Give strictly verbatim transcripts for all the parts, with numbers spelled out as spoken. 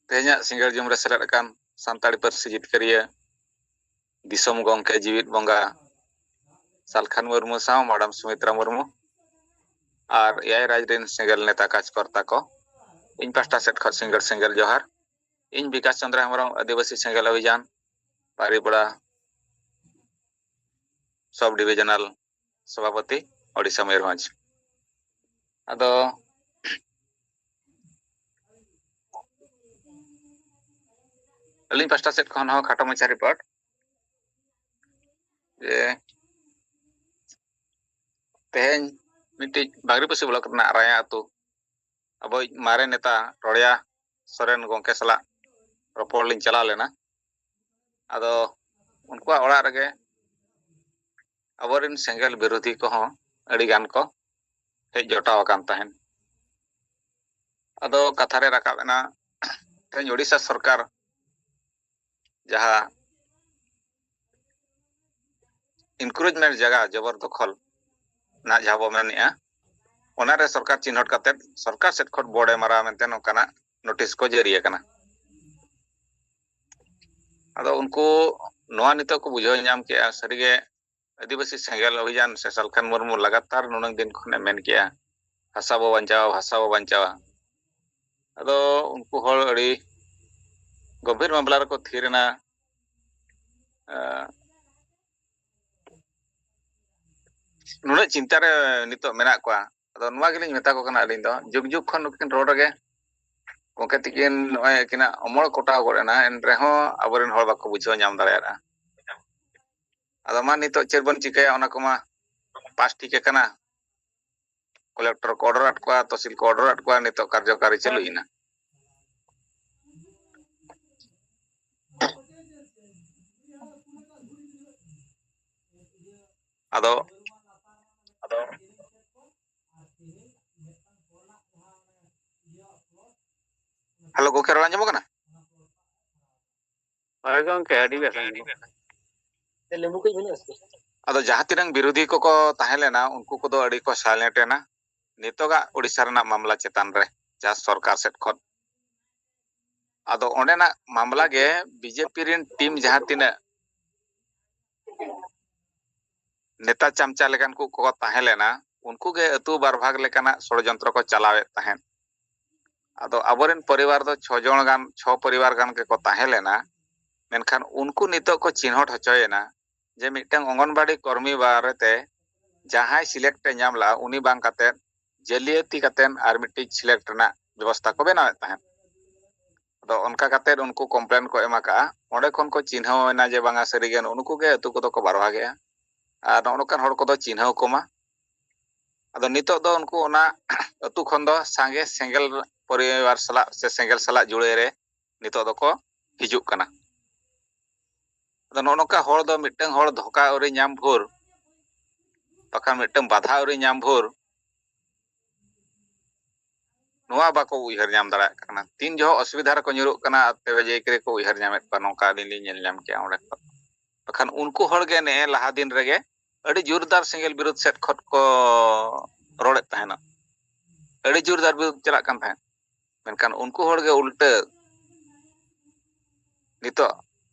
ᱛᱮᱦᱮᱧᱟᱜ ᱥᱤᱸᱜᱟᱹᱲ ᱡᱚᱢ ᱨᱮ ᱥᱮᱞᱮᱫ ᱟᱠᱟᱱ ᱥᱟᱱᱛᱟᱲᱤ ᱯᱟᱹᱨᱥᱤ ᱡᱤᱛᱠᱟᱹᱨᱤᱭᱟᱹ ᱫᱤᱥᱚᱢ ᱜᱚᱢᱠᱮ ᱡᱤᱣᱤᱫ ᱵᱚᱸᱜᱟ ᱥᱟᱞᱠᱷᱟᱱ ᱢᱩᱨᱢᱩ ᱥᱟᱶ ᱢᱟᱰᱟᱢ ᱥᱩᱢᱤᱛᱨᱟ ᱢᱩᱨᱢᱩ ᱟᱨ ᱮᱭᱟᱭ ᱨᱟᱡᱽ ᱨᱮᱱ ᱥᱮᱸᱜᱮᱞ ᱱᱮᱛᱟ ᱠᱟᱡᱽᱠᱚᱨᱛᱟ ᱠᱚ, ᱤᱧ ᱯᱟᱦᱴᱟ ᱥᱮᱫ ᱠᱷᱚᱱ ᱥᱮᱸᱜᱮᱞ ᱥᱮᱸᱜᱮᱞ ᱡᱚᱦᱟᱨ᱾ ᱤᱧ ᱵᱤᱠᱟᱥ ᱪᱚᱸᱫᱽᱨᱟ ᱦᱮᱢᱵᱨᱚᱢ, ᱟᱹᱫᱤᱵᱟᱹᱥᱤ ᱥᱮᱸᱜᱮᱞ ᱚᱵᱷᱤᱡᱟᱱ ᱯᱟᱨᱤᱯᱟᱲᱟ ᱥᱚᱵ ᱰᱤᱵᱤᱡᱚᱱᱟᱞ ᱥᱚᱵᱷᱟᱯᱚᱛᱤ, ᱳᱰᱤᱥᱟ ᱢᱚᱭᱩᱨᱵᱷᱚᱸᱡᱽ᱾ ᱟᱫᱚ ᱟᱹᱞᱤᱧ ᱯᱟᱥᱴᱟ ᱥᱮᱫ ᱠᱷᱚᱱ ᱦᱚᱸ ᱠᱷᱟᱴᱚ ᱢᱟᱪᱷᱟ ᱨᱤᱯᱳᱨᱴ ᱡᱮ ᱛᱮᱦᱮᱧ ᱢᱤᱫᱴᱤᱡ ᱵᱟᱜᱽᱨᱤᱯᱚᱥᱤ ᱵᱞᱚᱠ ᱨᱮᱱᱟᱜ ᱨᱟᱭᱟ ᱟᱹᱛᱩ ᱟᱵᱚᱭᱤᱡ ᱢᱟᱨᱮ ᱱᱮᱛᱟ ᱨᱚᱲᱮᱭᱟ ᱥᱚᱨᱮᱱ ᱜᱚᱢᱠᱮ ᱥᱟᱞᱟᱜ ᱨᱚᱯᱚᱲ ᱞᱤᱧ ᱪᱟᱞᱟᱣ ᱞᱮᱱᱟ᱾ ᱟᱫᱚ ᱩᱱᱠᱩᱣᱟᱜ ᱚᱲᱟᱜ ᱨᱮᱜᱮ ᱟᱵᱚᱨᱮᱱ ᱥᱮᱸᱜᱮᱞ ᱵᱤᱨᱳᱫᱷᱤ ᱠᱚᱦᱚᱸ ᱟᱹᱰᱤ ᱜᱟᱱ ᱠᱚ ᱦᱮᱡ ᱡᱚᱴᱟᱣ ᱟᱠᱟᱱ ᱛᱟᱦᱮᱸᱫ᱾ ᱟᱫᱚ ᱠᱟᱛᱷᱟ ᱨᱮ ᱨᱟᱠᱟᱵ ᱮᱱᱟ, ᱛᱮᱦᱮᱧ ᱳᱰᱤᱥᱟ ᱥᱚᱨᱠᱟᱨ ᱡᱟᱦᱟᱸ ᱤᱱᱠᱨᱳᱪᱢᱮᱱᱴ ᱡᱟᱭᱜᱟ ᱡᱚᱵᱚᱨ ᱫᱚᱠᱷᱚᱞ ᱨᱮᱱᱟᱜ ᱡᱟᱦᱟᱸ ᱵᱚ ᱢᱮᱱᱮᱫᱼᱟ, ᱚᱱᱟᱨᱮ ᱥᱚᱨᱠᱟᱨ ᱪᱤᱱᱦᱟᱹᱴ ᱠᱟᱛᱮᱫ ᱥᱚᱨᱠᱟᱨ ᱥᱮᱫ ᱠᱷᱚᱱ ᱵᱳᱨᱰ ᱮ ᱢᱟᱨᱟᱣ ᱢᱮᱱᱛᱮ ᱱᱚᱝᱠᱟᱱᱟᱜ ᱱᱳᱴᱤᱥ ᱠᱚ ᱡᱟᱹᱨᱤ ᱟᱠᱟᱱᱟ᱾ ᱟᱫᱚ ᱩᱱᱠᱩ ᱱᱚᱣᱟ ᱱᱤᱛᱚᱜ ᱠᱚ ᱵᱩᱡᱷᱟᱹᱣ ᱧᱟᱢ ᱠᱮᱜᱼᱟ, ᱥᱟᱹᱨᱤᱜᱮ ᱟᱹᱫᱤᱵᱟᱹᱥᱤ ᱥᱮᱸᱜᱮᱞ ᱚᱵᱷᱤᱡᱟᱱ ᱥᱮ ᱥᱟᱞᱠᱷᱟᱱ ᱢᱩᱨᱢᱩ ᱞᱟᱜᱟᱛᱟᱨ ᱱᱩᱱᱟᱹᱝ ᱫᱤᱱ ᱠᱷᱚᱱᱮ ᱢᱮᱱ ᱠᱮᱜᱼᱟ, ᱵᱷᱟᱥᱟ ᱵᱚ ᱵᱟᱧᱪᱟᱣᱟ, ᱵᱷᱟᱥᱟ ᱵᱚ ᱵᱟᱧᱪᱟᱣᱟ᱾ ᱟᱫᱚ ᱩᱱᱠᱩ ᱦᱚᱲ ᱟᱹᱰᱤ ᱜᱚᱢᱵᱷᱤᱨ ᱢᱟᱢᱞᱟ ᱨᱮᱠᱚ ᱛᱷᱤᱨ ᱮᱱᱟ᱾ ᱮᱸ, ᱱᱩᱱᱟᱹᱜ ᱪᱤᱱᱛᱟ ᱨᱮ ᱱᱤᱛᱚᱜ ᱢᱮᱱᱟᱜ ᱠᱚᱣᱟ᱾ ᱟᱫᱚ ᱱᱚᱣᱟ ᱜᱮᱞᱤᱧ ᱢᱮᱛᱟ ᱠᱚ ᱠᱟᱱᱟ ᱟᱹᱞᱤᱧ ᱫᱚ, ᱡᱩᱜᱽ ᱡᱩᱜᱽ ᱠᱷᱚᱱ ᱱᱩᱠᱤᱱ ᱨᱚᱲ ᱨᱮᱜᱮ ᱜᱚᱢᱠᱮ ᱛᱤᱠᱤᱱ ᱱᱚᱜᱼᱚᱭ ᱟᱹᱠᱤᱱᱟᱜ ᱚᱢᱚᱞ ᱠᱚᱴᱟᱣ ᱜᱚᱫ ᱮᱱᱟ, ᱮᱱ ᱨᱮᱦᱚᱸ ᱟᱵᱚᱨᱮᱱ ᱦᱚᱲ ᱵᱟᱠᱚ ᱵᱩᱡᱷᱟᱹᱣ ᱧᱟᱢ ᱫᱟᱲᱮᱭᱟᱜᱼᱟ᱾ ᱟᱫᱚ ᱢᱟ ᱱᱤᱛᱚᱜ ᱪᱮᱫ ᱵᱚᱱ ᱪᱤᱠᱟᱹᱭᱟ, ᱚᱱᱟ ᱠᱚᱢᱟ ᱯᱟᱥ ᱴᱷᱤᱠ ᱟᱠᱟᱱᱟ, ᱠᱚᱞᱮᱠᱴᱚᱨ ᱠᱚ ᱚᱰᱟᱨ ᱟᱫ ᱠᱚᱣᱟ, ᱛᱚᱦᱥᱤᱞ ᱠᱚ ᱚᱰᱟᱨ ᱟᱫ ᱠᱚᱣᱟ, ᱱᱤᱛᱚᱜ ᱠᱟᱨᱡᱚᱠᱟᱨᱤ ᱪᱟᱹᱞᱩᱭᱮᱱᱟ᱾ ᱟᱫᱚ, ᱟᱫᱚ ᱦᱮᱞᱳ ᱜᱚᱢᱠᱮ, ᱨᱚᱲ ᱟᱸᱡᱚᱢᱚᱜ ᱠᱟᱱᱟ? ᱦᱳᱭ ᱜᱚᱢᱠᱮ, ᱟᱹᱰᱤ ᱵᱮᱥ ᱟᱸᱡᱚᱢᱚᱜ ᱠᱟᱱᱟ᱾ ᱟᱫᱚ ᱡᱟᱦᱟᱸ ᱛᱤᱱᱟᱹᱝ ᱵᱤᱨᱳᱫᱷᱤ ᱠᱚᱠᱚ ᱛᱟᱦᱮᱸ ᱞᱮᱱᱟ, ᱩᱱᱠᱩ ᱠᱚᱫᱚ ᱟᱹᱰᱤ ᱠᱚ ᱥᱟᱭᱞᱮᱱᱴ ᱮᱱᱟ ᱱᱤᱛᱚᱜᱟᱜ ᱳᱰᱤᱥᱟ ᱨᱮᱱᱟᱜ ᱢᱟᱢᱞᱟ ᱪᱮᱛᱟᱱ ᱨᱮ, ᱡᱟᱦᱟᱸ ᱥᱚᱨᱠᱟᱨ ᱥᱮᱫ ᱠᱷᱚᱱ᱾ ᱟᱫᱚ ᱚᱸᱰᱮᱱᱟᱜ ᱢᱟᱢᱞᱟ ᱜᱮ ᱵᱤᱡᱮᱯᱤ ᱨᱮᱱ ᱴᱤᱢ ᱡᱟᱦᱟᱸ ᱛᱤᱱᱟᱹᱜ ᱱᱮᱛᱟ ᱪᱟᱢᱪᱟ ᱞᱮᱠᱟᱱ ᱠᱚ ᱠᱚ ᱛᱟᱦᱮᱸ ᱞᱮᱱᱟ, ᱩᱱᱠᱩ ᱜᱮ ᱟᱹᱛᱩ ᱵᱟᱨ ᱵᱷᱟᱜᱽ ᱞᱮᱠᱟᱱᱟᱜ ᱥᱚᱲᱡᱚᱱᱛᱨᱚ ᱠᱚ ᱪᱟᱞᱟᱣᱮᱫ ᱛᱟᱦᱮᱸᱫ᱾ ᱟᱫᱚ ᱟᱵᱚᱨᱮᱱ ᱯᱚᱨᱤᱵᱟᱨ ᱫᱚ ᱪᱷᱚ ᱡᱚᱱ ᱜᱟᱱ, ᱪᱷᱚ ᱯᱚᱨᱤᱵᱟᱨ ᱜᱟᱱ ᱜᱮᱠᱚ ᱛᱟᱦᱮᱸ ᱞᱮᱱᱟ᱾ ᱢᱮᱱᱠᱷᱟᱱ ᱩᱱᱠᱩ ᱱᱤᱛᱚᱜ ᱠᱚ ᱪᱤᱱᱦᱟᱹᱣ ᱦᱚᱪᱚᱭᱮᱱᱟ ᱡᱮ ᱢᱤᱫᱴᱟᱝ ᱚᱝᱜᱚᱱᱵᱟᱲᱤ ᱠᱚᱨᱢᱤ ᱵᱟᱨᱮᱛᱮ ᱡᱟᱦᱟᱸᱭ ᱥᱤᱞᱮᱠᱴ ᱮ ᱧᱟᱢ ᱞᱮᱜᱼᱟ, ᱩᱱᱤ ᱵᱟᱝ ᱠᱟᱛᱮᱫ ᱡᱟᱹᱞᱤᱭᱟᱹᱛᱤ ᱠᱟᱛᱮᱫ ᱟᱨ ᱢᱤᱫᱴᱤᱡ ᱥᱤᱞᱮᱠᱴ ᱨᱮᱱᱟᱜ ᱵᱮᱵᱚᱥᱛᱷᱟ ᱠᱚ ᱵᱮᱱᱟᱣᱮᱫ ᱛᱟᱦᱮᱸᱫ᱾ ᱟᱫᱚ ᱚᱱᱠᱟ ᱠᱟᱛᱮᱫ ᱩᱱᱠᱩ ᱠᱚᱢᱯᱞᱮᱱ ᱠᱚ ᱮᱢ ᱟᱠᱟᱫᱼᱟ᱾ ᱚᱸᱰᱮ ᱠᱷᱚᱱ ᱠᱚ ᱪᱤᱱᱦᱟᱹᱣ ᱮᱱᱟ ᱡᱮ ᱵᱟᱝᱟ, ᱥᱟᱹᱨᱤᱜᱮ ᱱᱩᱜᱼᱩ ᱱᱩᱠᱩ ᱜᱮ ᱟᱹᱛᱩ ᱠᱚᱫᱚ ᱠᱚ ᱵᱟᱨᱚ ᱵᱷᱟᱜᱮᱜᱼᱟ ᱟᱨ ᱱᱚᱜᱼᱚ ᱱᱚᱝᱠᱟᱱ ᱦᱚᱲ ᱠᱚᱫᱚ ᱪᱤᱱᱦᱟᱹᱣ ᱠᱚᱢᱟ᱾ ᱟᱫᱚ ᱱᱤᱛᱚᱜ ᱫᱚ ᱩᱱᱠᱩ ᱚᱱᱟ ᱟᱹᱛᱩ ᱠᱷᱚᱱ ᱫᱚ ᱥᱟᱸᱜᱮ ᱥᱮᱸᱜᱮᱞ ᱯᱚᱨᱤᱵᱟᱨ ᱥᱟᱞᱟᱜ ᱥᱮ ᱥᱮᱸᱜᱮᱞ ᱥᱟᱞᱟᱜ ᱡᱩᱲᱟᱹᱭ ᱨᱮ ᱱᱤᱛᱚᱜ ᱫᱚᱠᱚ ᱦᱤᱡᱩᱜ ᱠᱟᱱᱟ᱾ ᱟᱫᱚ ᱱᱚᱜᱼᱚ ᱱᱚᱝᱠᱟ ᱦᱚᱲ ᱫᱚ ᱢᱤᱫᱴᱟᱝ ᱦᱚᱲ ᱫᱷᱳᱠᱟ ᱟᱹᱣᱨᱤ ᱧᱟᱢ ᱵᱷᱳᱨ, ᱵᱟᱠᱷᱟᱱ ᱢᱤᱫᱴᱟᱝ ᱵᱟᱫᱷᱟ ᱟᱹᱣᱨᱤ ᱧᱟᱢ ᱵᱷᱳᱨ, ᱱᱚᱣᱟ ᱵᱟᱠᱚ ᱩᱭᱦᱟᱹᱨ ᱧᱟᱢ ᱫᱟᱲᱮᱭᱟᱜ ᱠᱟᱱᱟ᱾ ᱛᱤᱱ ᱡᱚᱦᱚᱜ ᱚᱥᱩᱵᱤᱫᱷᱟ ᱨᱮᱠᱚ ᱧᱩᱨᱩᱜ ᱠᱟᱱᱟ, ᱛᱚᱵᱮ ᱡᱮ ᱠᱚᱨᱮ ᱠᱚ ᱩᱭᱦᱟᱹᱨ ᱧᱟᱢᱮᱫ ᱠᱚᱣᱟ, ᱱᱚᱝᱠᱟ ᱟᱹᱞᱤᱧ ᱞᱤᱧ ᱧᱮᱞ ᱧᱟᱢ ᱠᱮᱜᱼᱟ ᱚᱸᱰᱮ ᱠᱷᱚᱱ᱾ ᱵᱟᱠᱷᱟᱱ ᱩᱱᱠᱩ ᱦᱚᱲ ᱜᱮ ᱱᱮᱜᱼᱮ ᱞᱟᱦᱟ ᱫᱤᱱ ᱨᱮᱜᱮ ᱟᱹᱰᱤ ᱡᱳᱨᱫᱟᱨ ᱥᱮᱸᱜᱮᱞ ᱵᱤᱨᱩᱫᱷ ᱥᱮᱫ ᱠᱷᱚᱱ ᱠᱚ ᱨᱚᱲᱮᱫ ᱛᱟᱦᱮᱱᱟ, ᱟᱹᱰᱤ ᱡᱳᱨᱫᱟᱨ ᱵᱤᱨᱩᱫᱷ ᱪᱟᱞᱟᱜ ᱠᱟᱱ ᱛᱟᱦᱮᱸᱫ᱾ ᱢᱮᱱᱠᱷᱟᱱ ᱩᱱᱠᱩ ᱦᱚᱲ ᱜᱮ ᱩᱞᱴᱟᱹ ᱱᱤᱛᱚᱜ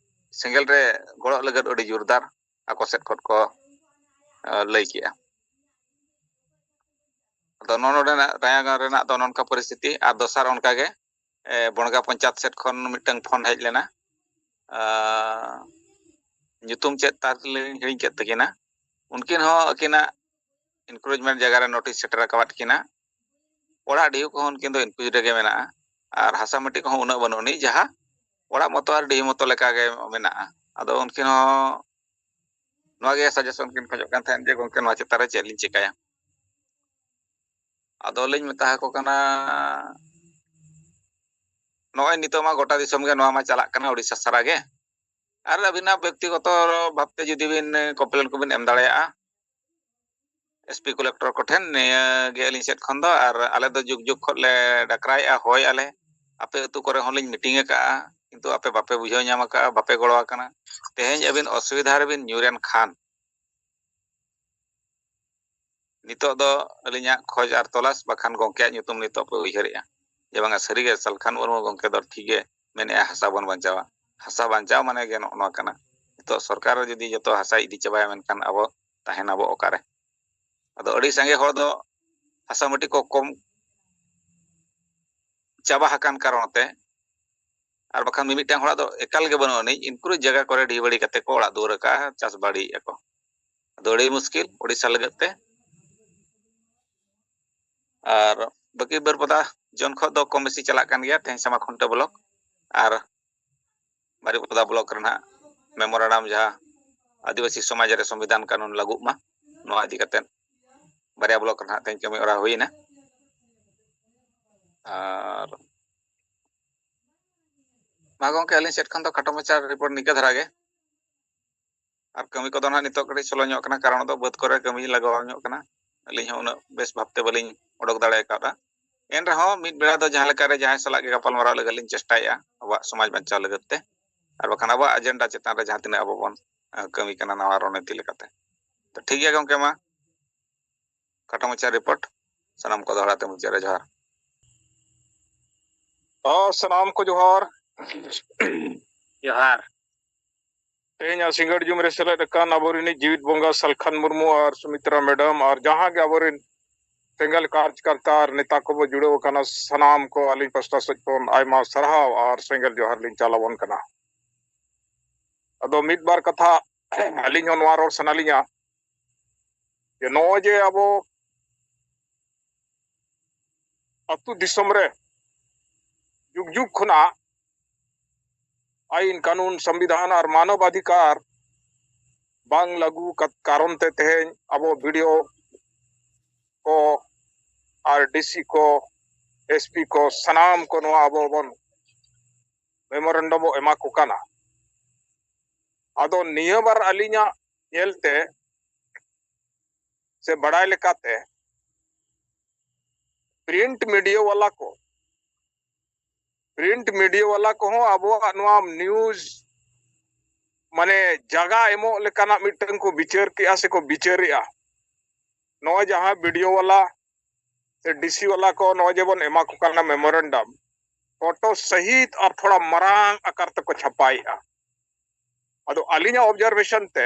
ᱥᱮᱸᱜᱮᱞ ᱨᱮ ᱜᱚᱲᱚᱜ ᱞᱟᱹᱜᱤᱫ ᱟᱹᱰᱤ ᱡᱳᱨᱫᱟᱨ ᱟᱠᱚ ᱥᱮᱫ ᱠᱷᱚᱱ ᱠᱚ, ᱮ, ᱞᱟᱹᱭ ᱠᱮᱜᱼᱟ᱾ ᱟᱫᱚ ᱱᱚᱜᱼᱚ ᱱᱚᱰᱮᱱᱟᱜ ᱨᱟᱭᱟᱜᱟᱸᱣ ᱨᱮᱱᱟᱜ ᱫᱚ ᱱᱚᱝᱠᱟ ᱯᱚᱨᱤᱥᱛᱷᱤᱛᱤ᱾ ᱟᱨ ᱫᱚᱥᱟᱨ ᱚᱱᱠᱟᱜᱮ, ᱮ, ᱵᱚᱲᱜᱟ ᱯᱚᱧᱪᱟᱭᱮᱛ ᱥᱮᱫ ᱠᱷᱚᱱ ᱢᱤᱫᱴᱟᱝ ᱯᱷᱳᱱ ᱦᱮᱡ ᱞᱮᱱᱟ᱾ ᱟ, ᱧᱩᱛᱩᱢ ᱪᱮᱫ ᱛᱟᱨ ᱞᱤᱧ ᱦᱤᱲᱤᱧ ᱠᱮᱫ ᱛᱟᱹᱠᱤᱱᱟ᱾ ᱩᱱᱠᱤᱱ ᱦᱚᱸ ᱟᱹᱠᱤᱱᱟᱜ ᱮᱱᱠᱨᱳᱪᱢᱮᱱᱴ ᱡᱟᱭᱜᱟ ᱨᱮ ᱱᱳᱴᱤᱥ ᱥᱮᱴᱮᱨ ᱟᱠᱟᱫ ᱠᱤᱱᱟ᱾ ᱚᱲᱟᱜ ᱰᱤᱦᱩ ᱠᱚᱦᱚᱸ ᱩᱱᱠᱤᱱ ᱫᱚ ᱮᱱᱠᱨᱳᱪ ᱨᱮᱜᱮ ᱢᱮᱱᱟᱜᱼᱟ᱾ ᱟᱨ ᱦᱟᱥᱟ ᱢᱟᱹᱴᱤ ᱠᱚᱦᱚᱸ ᱩᱱᱟᱹᱜ ᱵᱟᱹᱱᱩᱜ ᱟᱹᱱᱤᱡ, ᱡᱟᱦᱟᱸ ᱚᱲᱟᱜ ᱢᱚᱛᱚ ᱟᱨ ᱰᱤᱦᱩ ᱢᱚᱛᱚ ᱞᱮᱠᱟᱜᱮ ᱢᱮᱱᱟᱜᱼᱟ᱾ ᱟᱫᱚ ᱩᱱᱠᱤᱱ ᱦᱚᱸ ᱱᱚᱣᱟ ᱜᱮ ᱥᱟᱡᱮᱥᱚᱱ ᱠᱤᱱ ᱠᱷᱚᱡᱚᱜ ᱠᱟᱱ ᱛᱟᱦᱮᱸᱫ ᱡᱮ, "ᱜᱚᱢᱠᱮ, ᱱᱚᱣᱟ ᱪᱮᱛᱟᱱ ᱨᱮ ᱪᱮᱫ ᱞᱤᱧ ᱪᱤᱠᱟᱹᱭᱟ?" ᱟᱫᱚ ᱞᱤᱧ ᱢᱮᱛᱟ ᱟᱠᱚ ᱠᱟᱱᱟ, ᱱᱚᱜᱼᱚᱭ ᱱᱤᱛᱚᱜ ᱢᱟ ᱜᱚᱴᱟ ᱫᱤᱥᱚᱢ ᱜᱮ ᱱᱚᱣᱟ ᱢᱟ ᱪᱟᱞᱟᱜ ᱠᱟᱱᱟ, ᱳᱰᱤᱥᱟ ᱥᱟᱨᱟ ᱜᱮ᱾ ᱟᱨ ᱟᱹᱵᱤᱱᱟᱜ ᱵᱮᱠᱛᱤᱜᱚᱛᱚ ᱵᱷᱟᱵᱽᱛᱮ ᱡᱩᱫᱤ ᱵᱤᱱ ᱠᱚᱢᱯᱞᱮᱱ ᱠᱚᱵᱤᱱ ᱮᱢ ᱫᱟᱲᱮᱭᱟᱜᱼᱟ ᱮᱥᱯᱤ ᱠᱚᱞᱮᱠᱴᱚᱨ ᱠᱚᱴᱷᱮᱱ, ᱱᱤᱭᱟᱹ ᱜᱮ ᱟᱹᱞᱤᱧ ᱥᱮᱫ ᱠᱷᱚᱱ ᱫᱚ᱾ ᱟᱨ ᱟᱞᱮ ᱫᱚ ᱡᱩᱜᱽ ᱡᱩᱜᱽ ᱠᱷᱚᱱ ᱞᱮ ᱰᱟᱠᱨᱟᱭᱮᱫᱼᱟ, ᱦᱳᱭ ᱟᱞᱮ ᱟᱯᱮ ᱟᱹᱛᱩ ᱠᱚᱨᱮ ᱦᱚᱸᱞᱤᱧ ᱢᱤᱴᱤᱝ ᱟᱠᱟᱫᱼᱟ, ᱠᱤᱱᱛᱩ ᱟᱯᱮ ᱵᱟᱯᱮ ᱵᱩᱡᱷᱟᱹᱣ ᱧᱟᱢ ᱟᱠᱟᱫᱼᱟ, ᱵᱟᱯᱮ ᱜᱚᱲᱚ ᱟᱠᱟᱱᱟ᱾ ᱛᱮᱦᱮᱧ ᱟᱹᱵᱤᱱ ᱚᱥᱩᱵᱤᱫᱷᱟ ᱨᱮᱵᱤᱱ ᱧᱩᱨ ᱮᱱ ᱠᱷᱟᱱ, ᱱᱤᱛᱚᱜ ᱫᱚ ᱟᱹᱞᱤᱧᱟᱜ ᱠᱷᱚᱡᱽ ᱟᱨ ᱛᱚᱞᱟᱥ, ᱵᱟᱠᱷᱟᱱ ᱜᱚᱢᱠᱮᱭᱟᱜ ᱧᱩᱛᱩᱢ ᱱᱤᱛᱚᱜ ᱯᱮ ᱩᱭᱦᱟᱹᱨᱮᱜᱼᱟ ᱡᱮ ᱵᱟᱝᱟ, ᱥᱟᱹᱨᱤᱜᱮ ᱥᱟᱞᱠᱷᱟᱱ ᱢᱩᱨᱢᱩ ᱜᱚᱢᱠᱮ ᱫᱚ ᱴᱷᱤᱠ ᱜᱮ ᱢᱮᱱᱮᱫᱼᱟ ᱦᱟᱥᱟ ᱵᱚᱱ ᱵᱟᱧᱪᱟᱣᱟ᱾ ᱦᱟᱥᱟ ᱵᱟᱧᱪᱟᱣ ᱢᱟᱱᱮ ᱜᱮ ᱱᱚᱜᱼᱚ ᱱᱚᱣᱟ ᱠᱟᱱᱟ᱾ ᱱᱤᱛᱚᱜ ᱥᱚᱨᱠᱟᱨ ᱡᱩᱫᱤ ᱡᱚᱛᱚ ᱦᱟᱥᱟᱭ ᱤᱫᱤ ᱪᱟᱵᱟᱭᱟ, ᱢᱮᱱᱠᱷᱟᱱ ᱟᱵᱚ ᱛᱟᱦᱮᱱᱟᱵᱚ ᱚᱠᱟᱨᱮ? ᱟᱫᱚ ᱟᱹᱰᱤ ᱥᱟᱸᱜᱮ ᱦᱚᱲ ᱫᱚ ᱦᱟᱥᱟ ᱢᱟᱹᱴᱤ ᱠᱚ ᱠᱚᱢ ᱪᱟᱵᱟ ᱟᱠᱟᱱ ᱠᱟᱨᱚᱱ ᱛᱮ, ᱟᱨ ᱵᱟᱠᱷᱟᱱ ᱢᱤᱢᱤᱫᱴᱟᱝ ᱦᱚᱲᱟᱜ ᱫᱚ ᱮᱠᱟᱞ ᱜᱮ ᱵᱟᱹᱱᱩᱜ ᱟᱹᱱᱤᱡ, ᱤᱱᱠᱩᱨᱩ ᱡᱟᱭᱜᱟ ᱠᱚᱨᱮ ᱰᱷᱤ ᱵᱟᱹᱲᱤ ᱠᱟᱛᱮ ᱠᱚ ᱚᱲᱟᱜ ᱫᱩᱣᱟᱹᱨ ᱟᱠᱟᱫᱼᱟ, ᱪᱟᱥ ᱵᱟᱲᱤᱭᱮᱫᱼᱟ ᱠᱚ᱾ ᱟᱫᱚ ᱟᱹᱰᱤ ᱢᱩᱥᱠᱤᱞ ᱳᱰᱤᱥᱟ ᱞᱟᱹᱜᱤᱫ ᱛᱮ᱾ ᱟᱨ ᱵᱟᱹᱠᱤ ᱵᱟᱹᱨᱯᱟᱫᱟ ᱡᱚᱱ ᱠᱷᱚᱱ ᱫᱚ ᱠᱚᱢ ᱵᱮᱥᱤ ᱪᱟᱞᱟᱜ ᱠᱟᱱ ᱜᱮᱭᱟ, ᱛᱮᱦᱮᱧ ᱥᱟᱢᱟ ᱠᱷᱩᱱᱴᱟᱹ ᱵᱞᱚᱠ ᱟᱨ ᱵᱟᱹᱨᱤᱯᱟᱫᱟ ᱵᱞᱚᱠ ᱨᱮᱱᱟᱜ ᱢᱮᱢᱳᱨᱮᱱᱰᱟᱢ, ᱡᱟᱦᱟᱸ ᱟᱹᱫᱤᱵᱟᱹᱥᱤ ᱥᱚᱢᱟᱡᱽ ᱨᱮ ᱥᱚᱝᱵᱤᱫᱷᱟᱱ ᱠᱟᱹᱱᱩᱱ ᱞᱟᱹᱜᱩᱜ ᱢᱟ, ᱱᱚᱣᱟ ᱤᱫᱤ ᱠᱟᱛᱮ ᱵᱟᱨᱭᱟ ᱵᱞᱚᱠ ᱨᱮᱱᱟᱜ ᱛᱮᱦᱮᱧ ᱠᱟᱹᱢᱤ ᱦᱚᱨᱟ ᱦᱩᱭᱱᱟ᱾ ᱟᱨ ᱢᱟ ᱜᱚᱢᱠᱮ, ᱟᱹᱞᱤᱧ ᱥᱮᱫ ᱠᱷᱚᱱ ᱫᱚ ᱠᱷᱟᱴᱚ ᱢᱟᱪᱷᱟ ᱨᱤᱯᱳᱨᱴ ᱱᱤᱝᱠᱟᱹ ᱫᱷᱟᱨᱟ ᱜᱮ᱾ ᱟᱨ ᱠᱟᱹᱢᱤ ᱠᱚᱫᱚ ᱱᱟᱦᱟᱜ ᱱᱤᱛᱚᱜ ᱠᱟᱹᱴᱤᱡ ᱥᱞᱳ ᱧᱚᱜ ᱠᱟᱱᱟ, ᱠᱟᱨᱚᱱ ᱫᱚ ᱵᱟᱹᱫᱽ ᱠᱚᱨᱮ ᱠᱟᱹᱢᱤ ᱞᱟᱜᱟᱣ ᱧᱚᱜ ᱠᱟᱱᱟ᱾ ᱟᱹᱞᱤᱧ ᱦᱚᱸ ᱩᱱᱟᱹᱜ ᱵᱮᱥ ᱵᱷᱟᱵᱛᱮ ᱵᱟᱹᱞᱤᱧ ᱚᱰᱚᱠ ᱫᱟᱲᱮ ᱠᱟᱣᱫᱟ᱾ ᱮᱱ ᱨᱮᱦᱚᱸ ᱢᱤᱫ ᱵᱮᱲᱟ ᱫᱚ ᱡᱟᱦᱟᱸ ᱞᱮᱠᱟᱨᱮ ᱡᱟᱦᱟᱸᱭ ᱥᱟᱞᱟᱜ ᱜᱮ ᱜᱟᱯᱟᱞᱢᱟᱨᱟᱣ ᱞᱟᱹᱜᱤᱫ ᱞᱤᱧ ᱪᱮᱥᱴᱟᱭᱮᱫᱼᱟ ᱟᱵᱚᱣᱟᱜ ᱥᱚᱢᱟᱡᱽ ᱵᱟᱧᱪᱟᱣ ᱞᱟᱹᱜᱤᱫ ᱛᱮ, ᱟᱨ ᱵᱟᱠᱷᱟᱱ ᱟᱵᱚᱣᱟᱜ ᱮᱡᱮᱱᱰᱟ ᱪᱮᱛᱟᱱ ᱨᱮ ᱡᱟᱦᱟᱸ ᱛᱤᱱᱟᱹᱜ ᱟᱵᱚ ᱵᱚᱱ, ᱮ, ᱠᱟᱹᱢᱤ ᱠᱟᱱᱟ ᱱᱟᱣᱟ ᱨᱚᱱᱱᱤᱛᱤ ᱞᱮᱠᱟᱛᱮ᱾ ᱛᱚ ᱴᱷᱤᱠ ᱜᱮᱭᱟ ᱜᱚᱢᱠᱮ, ᱢᱟ ᱠᱷᱟᱴᱚ ᱢᱟᱪᱷᱟ ᱨᱤᱯᱳᱨᱴ, ᱥᱟᱱᱟᱢ ᱠᱚ ᱫᱚᱦᱲᱟ ᱛᱮ ᱢᱩᱪᱟᱹᱫ ᱨᱮ ᱡᱚᱦᱟᱨ᱾ ᱦᱚᱸ, ᱥᱟᱱᱟᱢ ᱠᱚ ᱡᱚᱦᱟᱨ᱾ ᱡᱚᱦᱟᱨ᱾ ᱛᱮᱦᱮᱧᱟᱜ ᱥᱤᱸᱜᱟᱹᱲ ᱡᱩᱢ ᱨᱮ ᱥᱮᱞᱮᱫ ᱟᱠᱟᱱ ᱟᱵᱚᱨᱤᱱᱤᱡ ᱡᱤᱣᱤᱫ ᱵᱚᱸᱜᱟ ᱥᱟᱞᱠᱷᱟᱱ ᱢᱩᱨᱢᱩ ᱟᱨ ᱥᱩᱢᱤᱛᱨᱟ ᱢᱮᱰᱟᱢ ᱟᱨ ᱡᱟᱦᱟᱸ ᱜᱮ ᱟᱵᱚᱨᱤᱱ ᱥᱮᱸᱜᱮᱞ ᱠᱟᱨᱡᱽᱠᱟᱨᱛᱟ ᱟᱨ ᱱᱮᱛᱟ ᱠᱚᱵᱚ ᱡᱩᱲᱟᱹᱣ ᱟᱠᱟᱱᱟ, ᱥᱟᱱᱟᱢ ᱠᱚ ᱟᱹᱞᱤᱧ ᱯᱟᱥᱴᱟ ᱥᱮᱫ ᱠᱷᱚᱱ ᱟᱭᱢᱟ ᱥᱟᱨᱦᱟᱣ ᱟᱨ ᱥᱮᱸᱜᱮᱞ ᱡᱚᱦᱟᱨ ᱞᱤᱧ ᱪᱟᱞ ᱟᱵᱚᱱ ᱠᱟᱱᱟ᱾ ᱟᱫᱚ ᱢᱤᱫ ᱵᱟᱨ ᱠᱟᱛᱷᱟ ᱟᱹᱞᱤᱧ ᱦᱚᱸ ᱱᱚᱣᱟ ᱨᱚᱲ ᱥᱟᱱᱟ ᱞᱤᱧᱟ ᱡᱮ ᱱᱚᱜᱼᱚᱭ ᱡᱮ ᱟᱵᱚ ᱟᱹᱛᱩ ᱫᱤᱥᱚᱢ ᱨᱮ ᱡᱩᱜᱽ ᱡᱩᱜᱽ ᱠᱷᱚᱱᱟᱜ ᱟᱭᱤᱱ ᱠᱟᱹᱱᱩᱱ, ᱥᱚᱝᱵᱤᱫᱷᱟᱱ ᱟᱨ ᱢᱟᱱᱚᱵ ᱚᱫᱷᱤᱠᱟᱨ ᱵᱟᱝ ᱞᱟᱹᱜᱩ ᱠᱟᱛ-, ᱠᱟᱨᱚᱱ ᱛᱮ ᱛᱮᱦᱮᱧ ᱟᱵᱚ ᱵᱤ ᱰᱤ ᱳ ᱠᱚ ᱟᱨ ᱰᱤ ᱥᱤ ᱠᱚ, ᱮᱥ ᱯᱤ ᱠᱚ, ᱥᱟᱱᱟᱢ ᱠᱚ ᱱᱚᱣᱟ ᱟᱵᱚ ᱵᱚᱱ ᱢᱮᱢᱳᱨᱮᱱᱰᱟᱢ ᱵᱚ ᱮᱢᱟ ᱠᱚ ᱠᱟᱱᱟ᱾ ᱟᱫᱚ ᱱᱤᱭᱟᱹ ᱵᱟᱨ ᱟᱹᱞᱤᱧᱟᱜ ᱧᱮᱞᱛᱮ ᱥᱮ ᱵᱟᱲᱟᱭ ᱞᱮᱠᱟᱛᱮ ᱯᱨᱤᱱᱴ ᱢᱤᱰᱤᱭᱟ ᱵᱟᱞᱟ ᱠᱚ, ᱯᱨᱤᱱᱴ ᱢᱤᱰᱤᱭᱟ ᱵᱟᱞᱟ ᱠᱚᱦᱚᱸ ᱟᱵᱚᱣᱟᱜ ᱱᱚᱣᱟ ᱱᱤᱭᱩᱡᱽ ᱢᱟᱱᱮ ᱡᱟᱜᱟ ᱮᱢᱚᱜ ᱞᱮᱠᱟᱱᱟᱜ ᱢᱤᱫᱴᱟᱝ ᱠᱚ ᱵᱤᱪᱟᱹᱨ ᱠᱮᱜᱼᱟ ᱥᱮᱠᱚ ᱵᱤᱪᱟᱹᱨᱮᱜᱼᱟ᱾ ᱱᱚᱜᱼᱚᱭ ᱡᱟᱦᱟᱸ ᱵᱤ ᱰᱤ ᱳ ᱵᱟᱞᱟ ᱥᱮ ᱰᱤ ᱥᱤ ᱵᱟᱞᱟ ᱠᱚ ᱱᱚᱜᱼᱚᱭ ᱡᱮᱵᱚᱱ ᱮᱢᱟ ᱠᱚ ᱠᱟᱱᱟ ᱢᱮᱢᱳᱨᱮᱱᱰᱟᱢ, ᱯᱷᱳᱴᱳ ᱥᱟᱹᱦᱤᱛ ᱟᱨ ᱛᱷᱚᱲᱟ ᱢᱟᱨᱟᱝ ᱟᱠᱟᱨ ᱛᱮᱠᱚ ᱪᱷᱟᱯᱟᱭᱮᱫᱼᱟ᱾ ᱟᱫᱚ ᱟᱹᱞᱤᱧᱟᱜ ᱚᱵᱡᱟᱨᱵᱷᱮᱥᱚᱱ ᱛᱮ,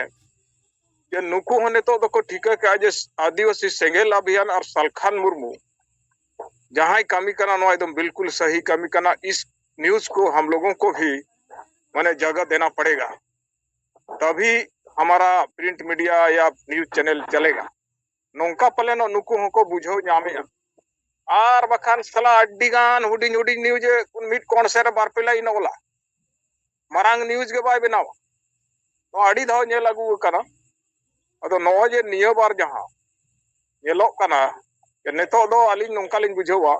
ᱡᱮ ᱱᱩᱠᱩ ᱦᱚᱸ ᱱᱤᱛᱚᱜ ᱫᱚᱠᱚ ᱴᱷᱤᱠᱟᱹ ᱠᱟᱜᱼᱟ ᱡᱮ ᱟᱹᱫᱤᱵᱟᱹᱥᱤ ᱥᱮᱸᱜᱮᱞ ᱚᱵᱷᱤᱭᱟᱱ ᱟᱨ ᱥᱟᱞᱠᱷᱟᱱ ᱢᱩᱨᱢᱩ ᱡᱟᱦᱟᱸᱭ ᱠᱟᱹᱢᱤ ᱠᱟᱱᱟ, ᱱᱚᱣᱟ ᱮᱠᱫᱚᱢ ᱵᱤᱞᱠᱩᱞ ᱥᱟᱹᱦᱤ ᱠᱟᱹᱢᱤ ᱠᱟᱱᱟ᱾ ᱤᱥ ᱱᱤᱭᱩᱡᱽ ᱠᱚ ᱦᱟᱢ ᱞᱳᱜᱚᱸ ᱠᱚ ᱵᱷᱤ ᱢᱟᱱᱮ ᱡᱟᱜᱟ ᱫᱮᱱᱟ ᱯᱟᱲᱮᱜᱟ, ᱛᱟᱵᱷᱤ ᱦᱟᱢᱟᱨᱟ ᱯᱨᱤᱱᱴ ᱢᱤᱰᱤᱭᱟ ᱭᱟ ᱱᱤᱭᱩᱡᱽ ᱪᱮᱱᱮᱞ ᱪᱟᱞᱮᱜᱟ᱾ ᱱᱚᱝᱠᱟ ᱯᱟᱞᱮᱱᱚᱜ ᱱᱩᱠᱩ ᱦᱚᱸᱠᱚ ᱵᱩᱡᱷᱟᱹᱣ ᱧᱟᱢᱮᱜᱼᱟ᱾ ᱟᱨ ᱵᱟᱠᱷᱟᱱ ᱥᱟᱞᱟ ᱟᱹᱰᱤ ᱜᱟᱱ ᱦᱩᱰᱤᱧ ᱦᱩᱰᱤᱧ ᱱᱤᱭᱩᱡᱽ ᱮ ᱢᱤᱫ ᱠᱚᱬ ᱥᱮᱫ ᱨᱮ ᱵᱟᱨ ᱯᱮ ᱞᱟᱭᱤᱱ ᱚᱞᱟ, ᱢᱟᱨᱟᱝ ᱱᱤᱭᱩᱡᱽ ᱜᱮ ᱵᱟᱭ ᱵᱮᱱᱟᱣᱟ᱾ ᱱᱚᱣᱟ ᱟᱹᱰᱤ ᱫᱷᱟᱣ ᱧᱮᱞ ᱟᱹᱜᱩ ᱟᱠᱟᱱᱟ᱾ ᱟᱫᱚ ᱱᱚᱜᱼᱚᱭ ᱡᱮ ᱱᱤᱭᱟᱹ ᱵᱟᱨ ᱡᱟᱦᱟᱸ ᱧᱮᱞᱚᱜ ᱠᱟᱱᱟ, ᱡᱮ ᱱᱤᱛᱚᱜ ᱫᱚ ᱟᱹᱞᱤᱧ ᱱᱚᱝᱠᱟ ᱞᱤᱧ ᱵᱩᱡᱷᱟᱹᱣᱟ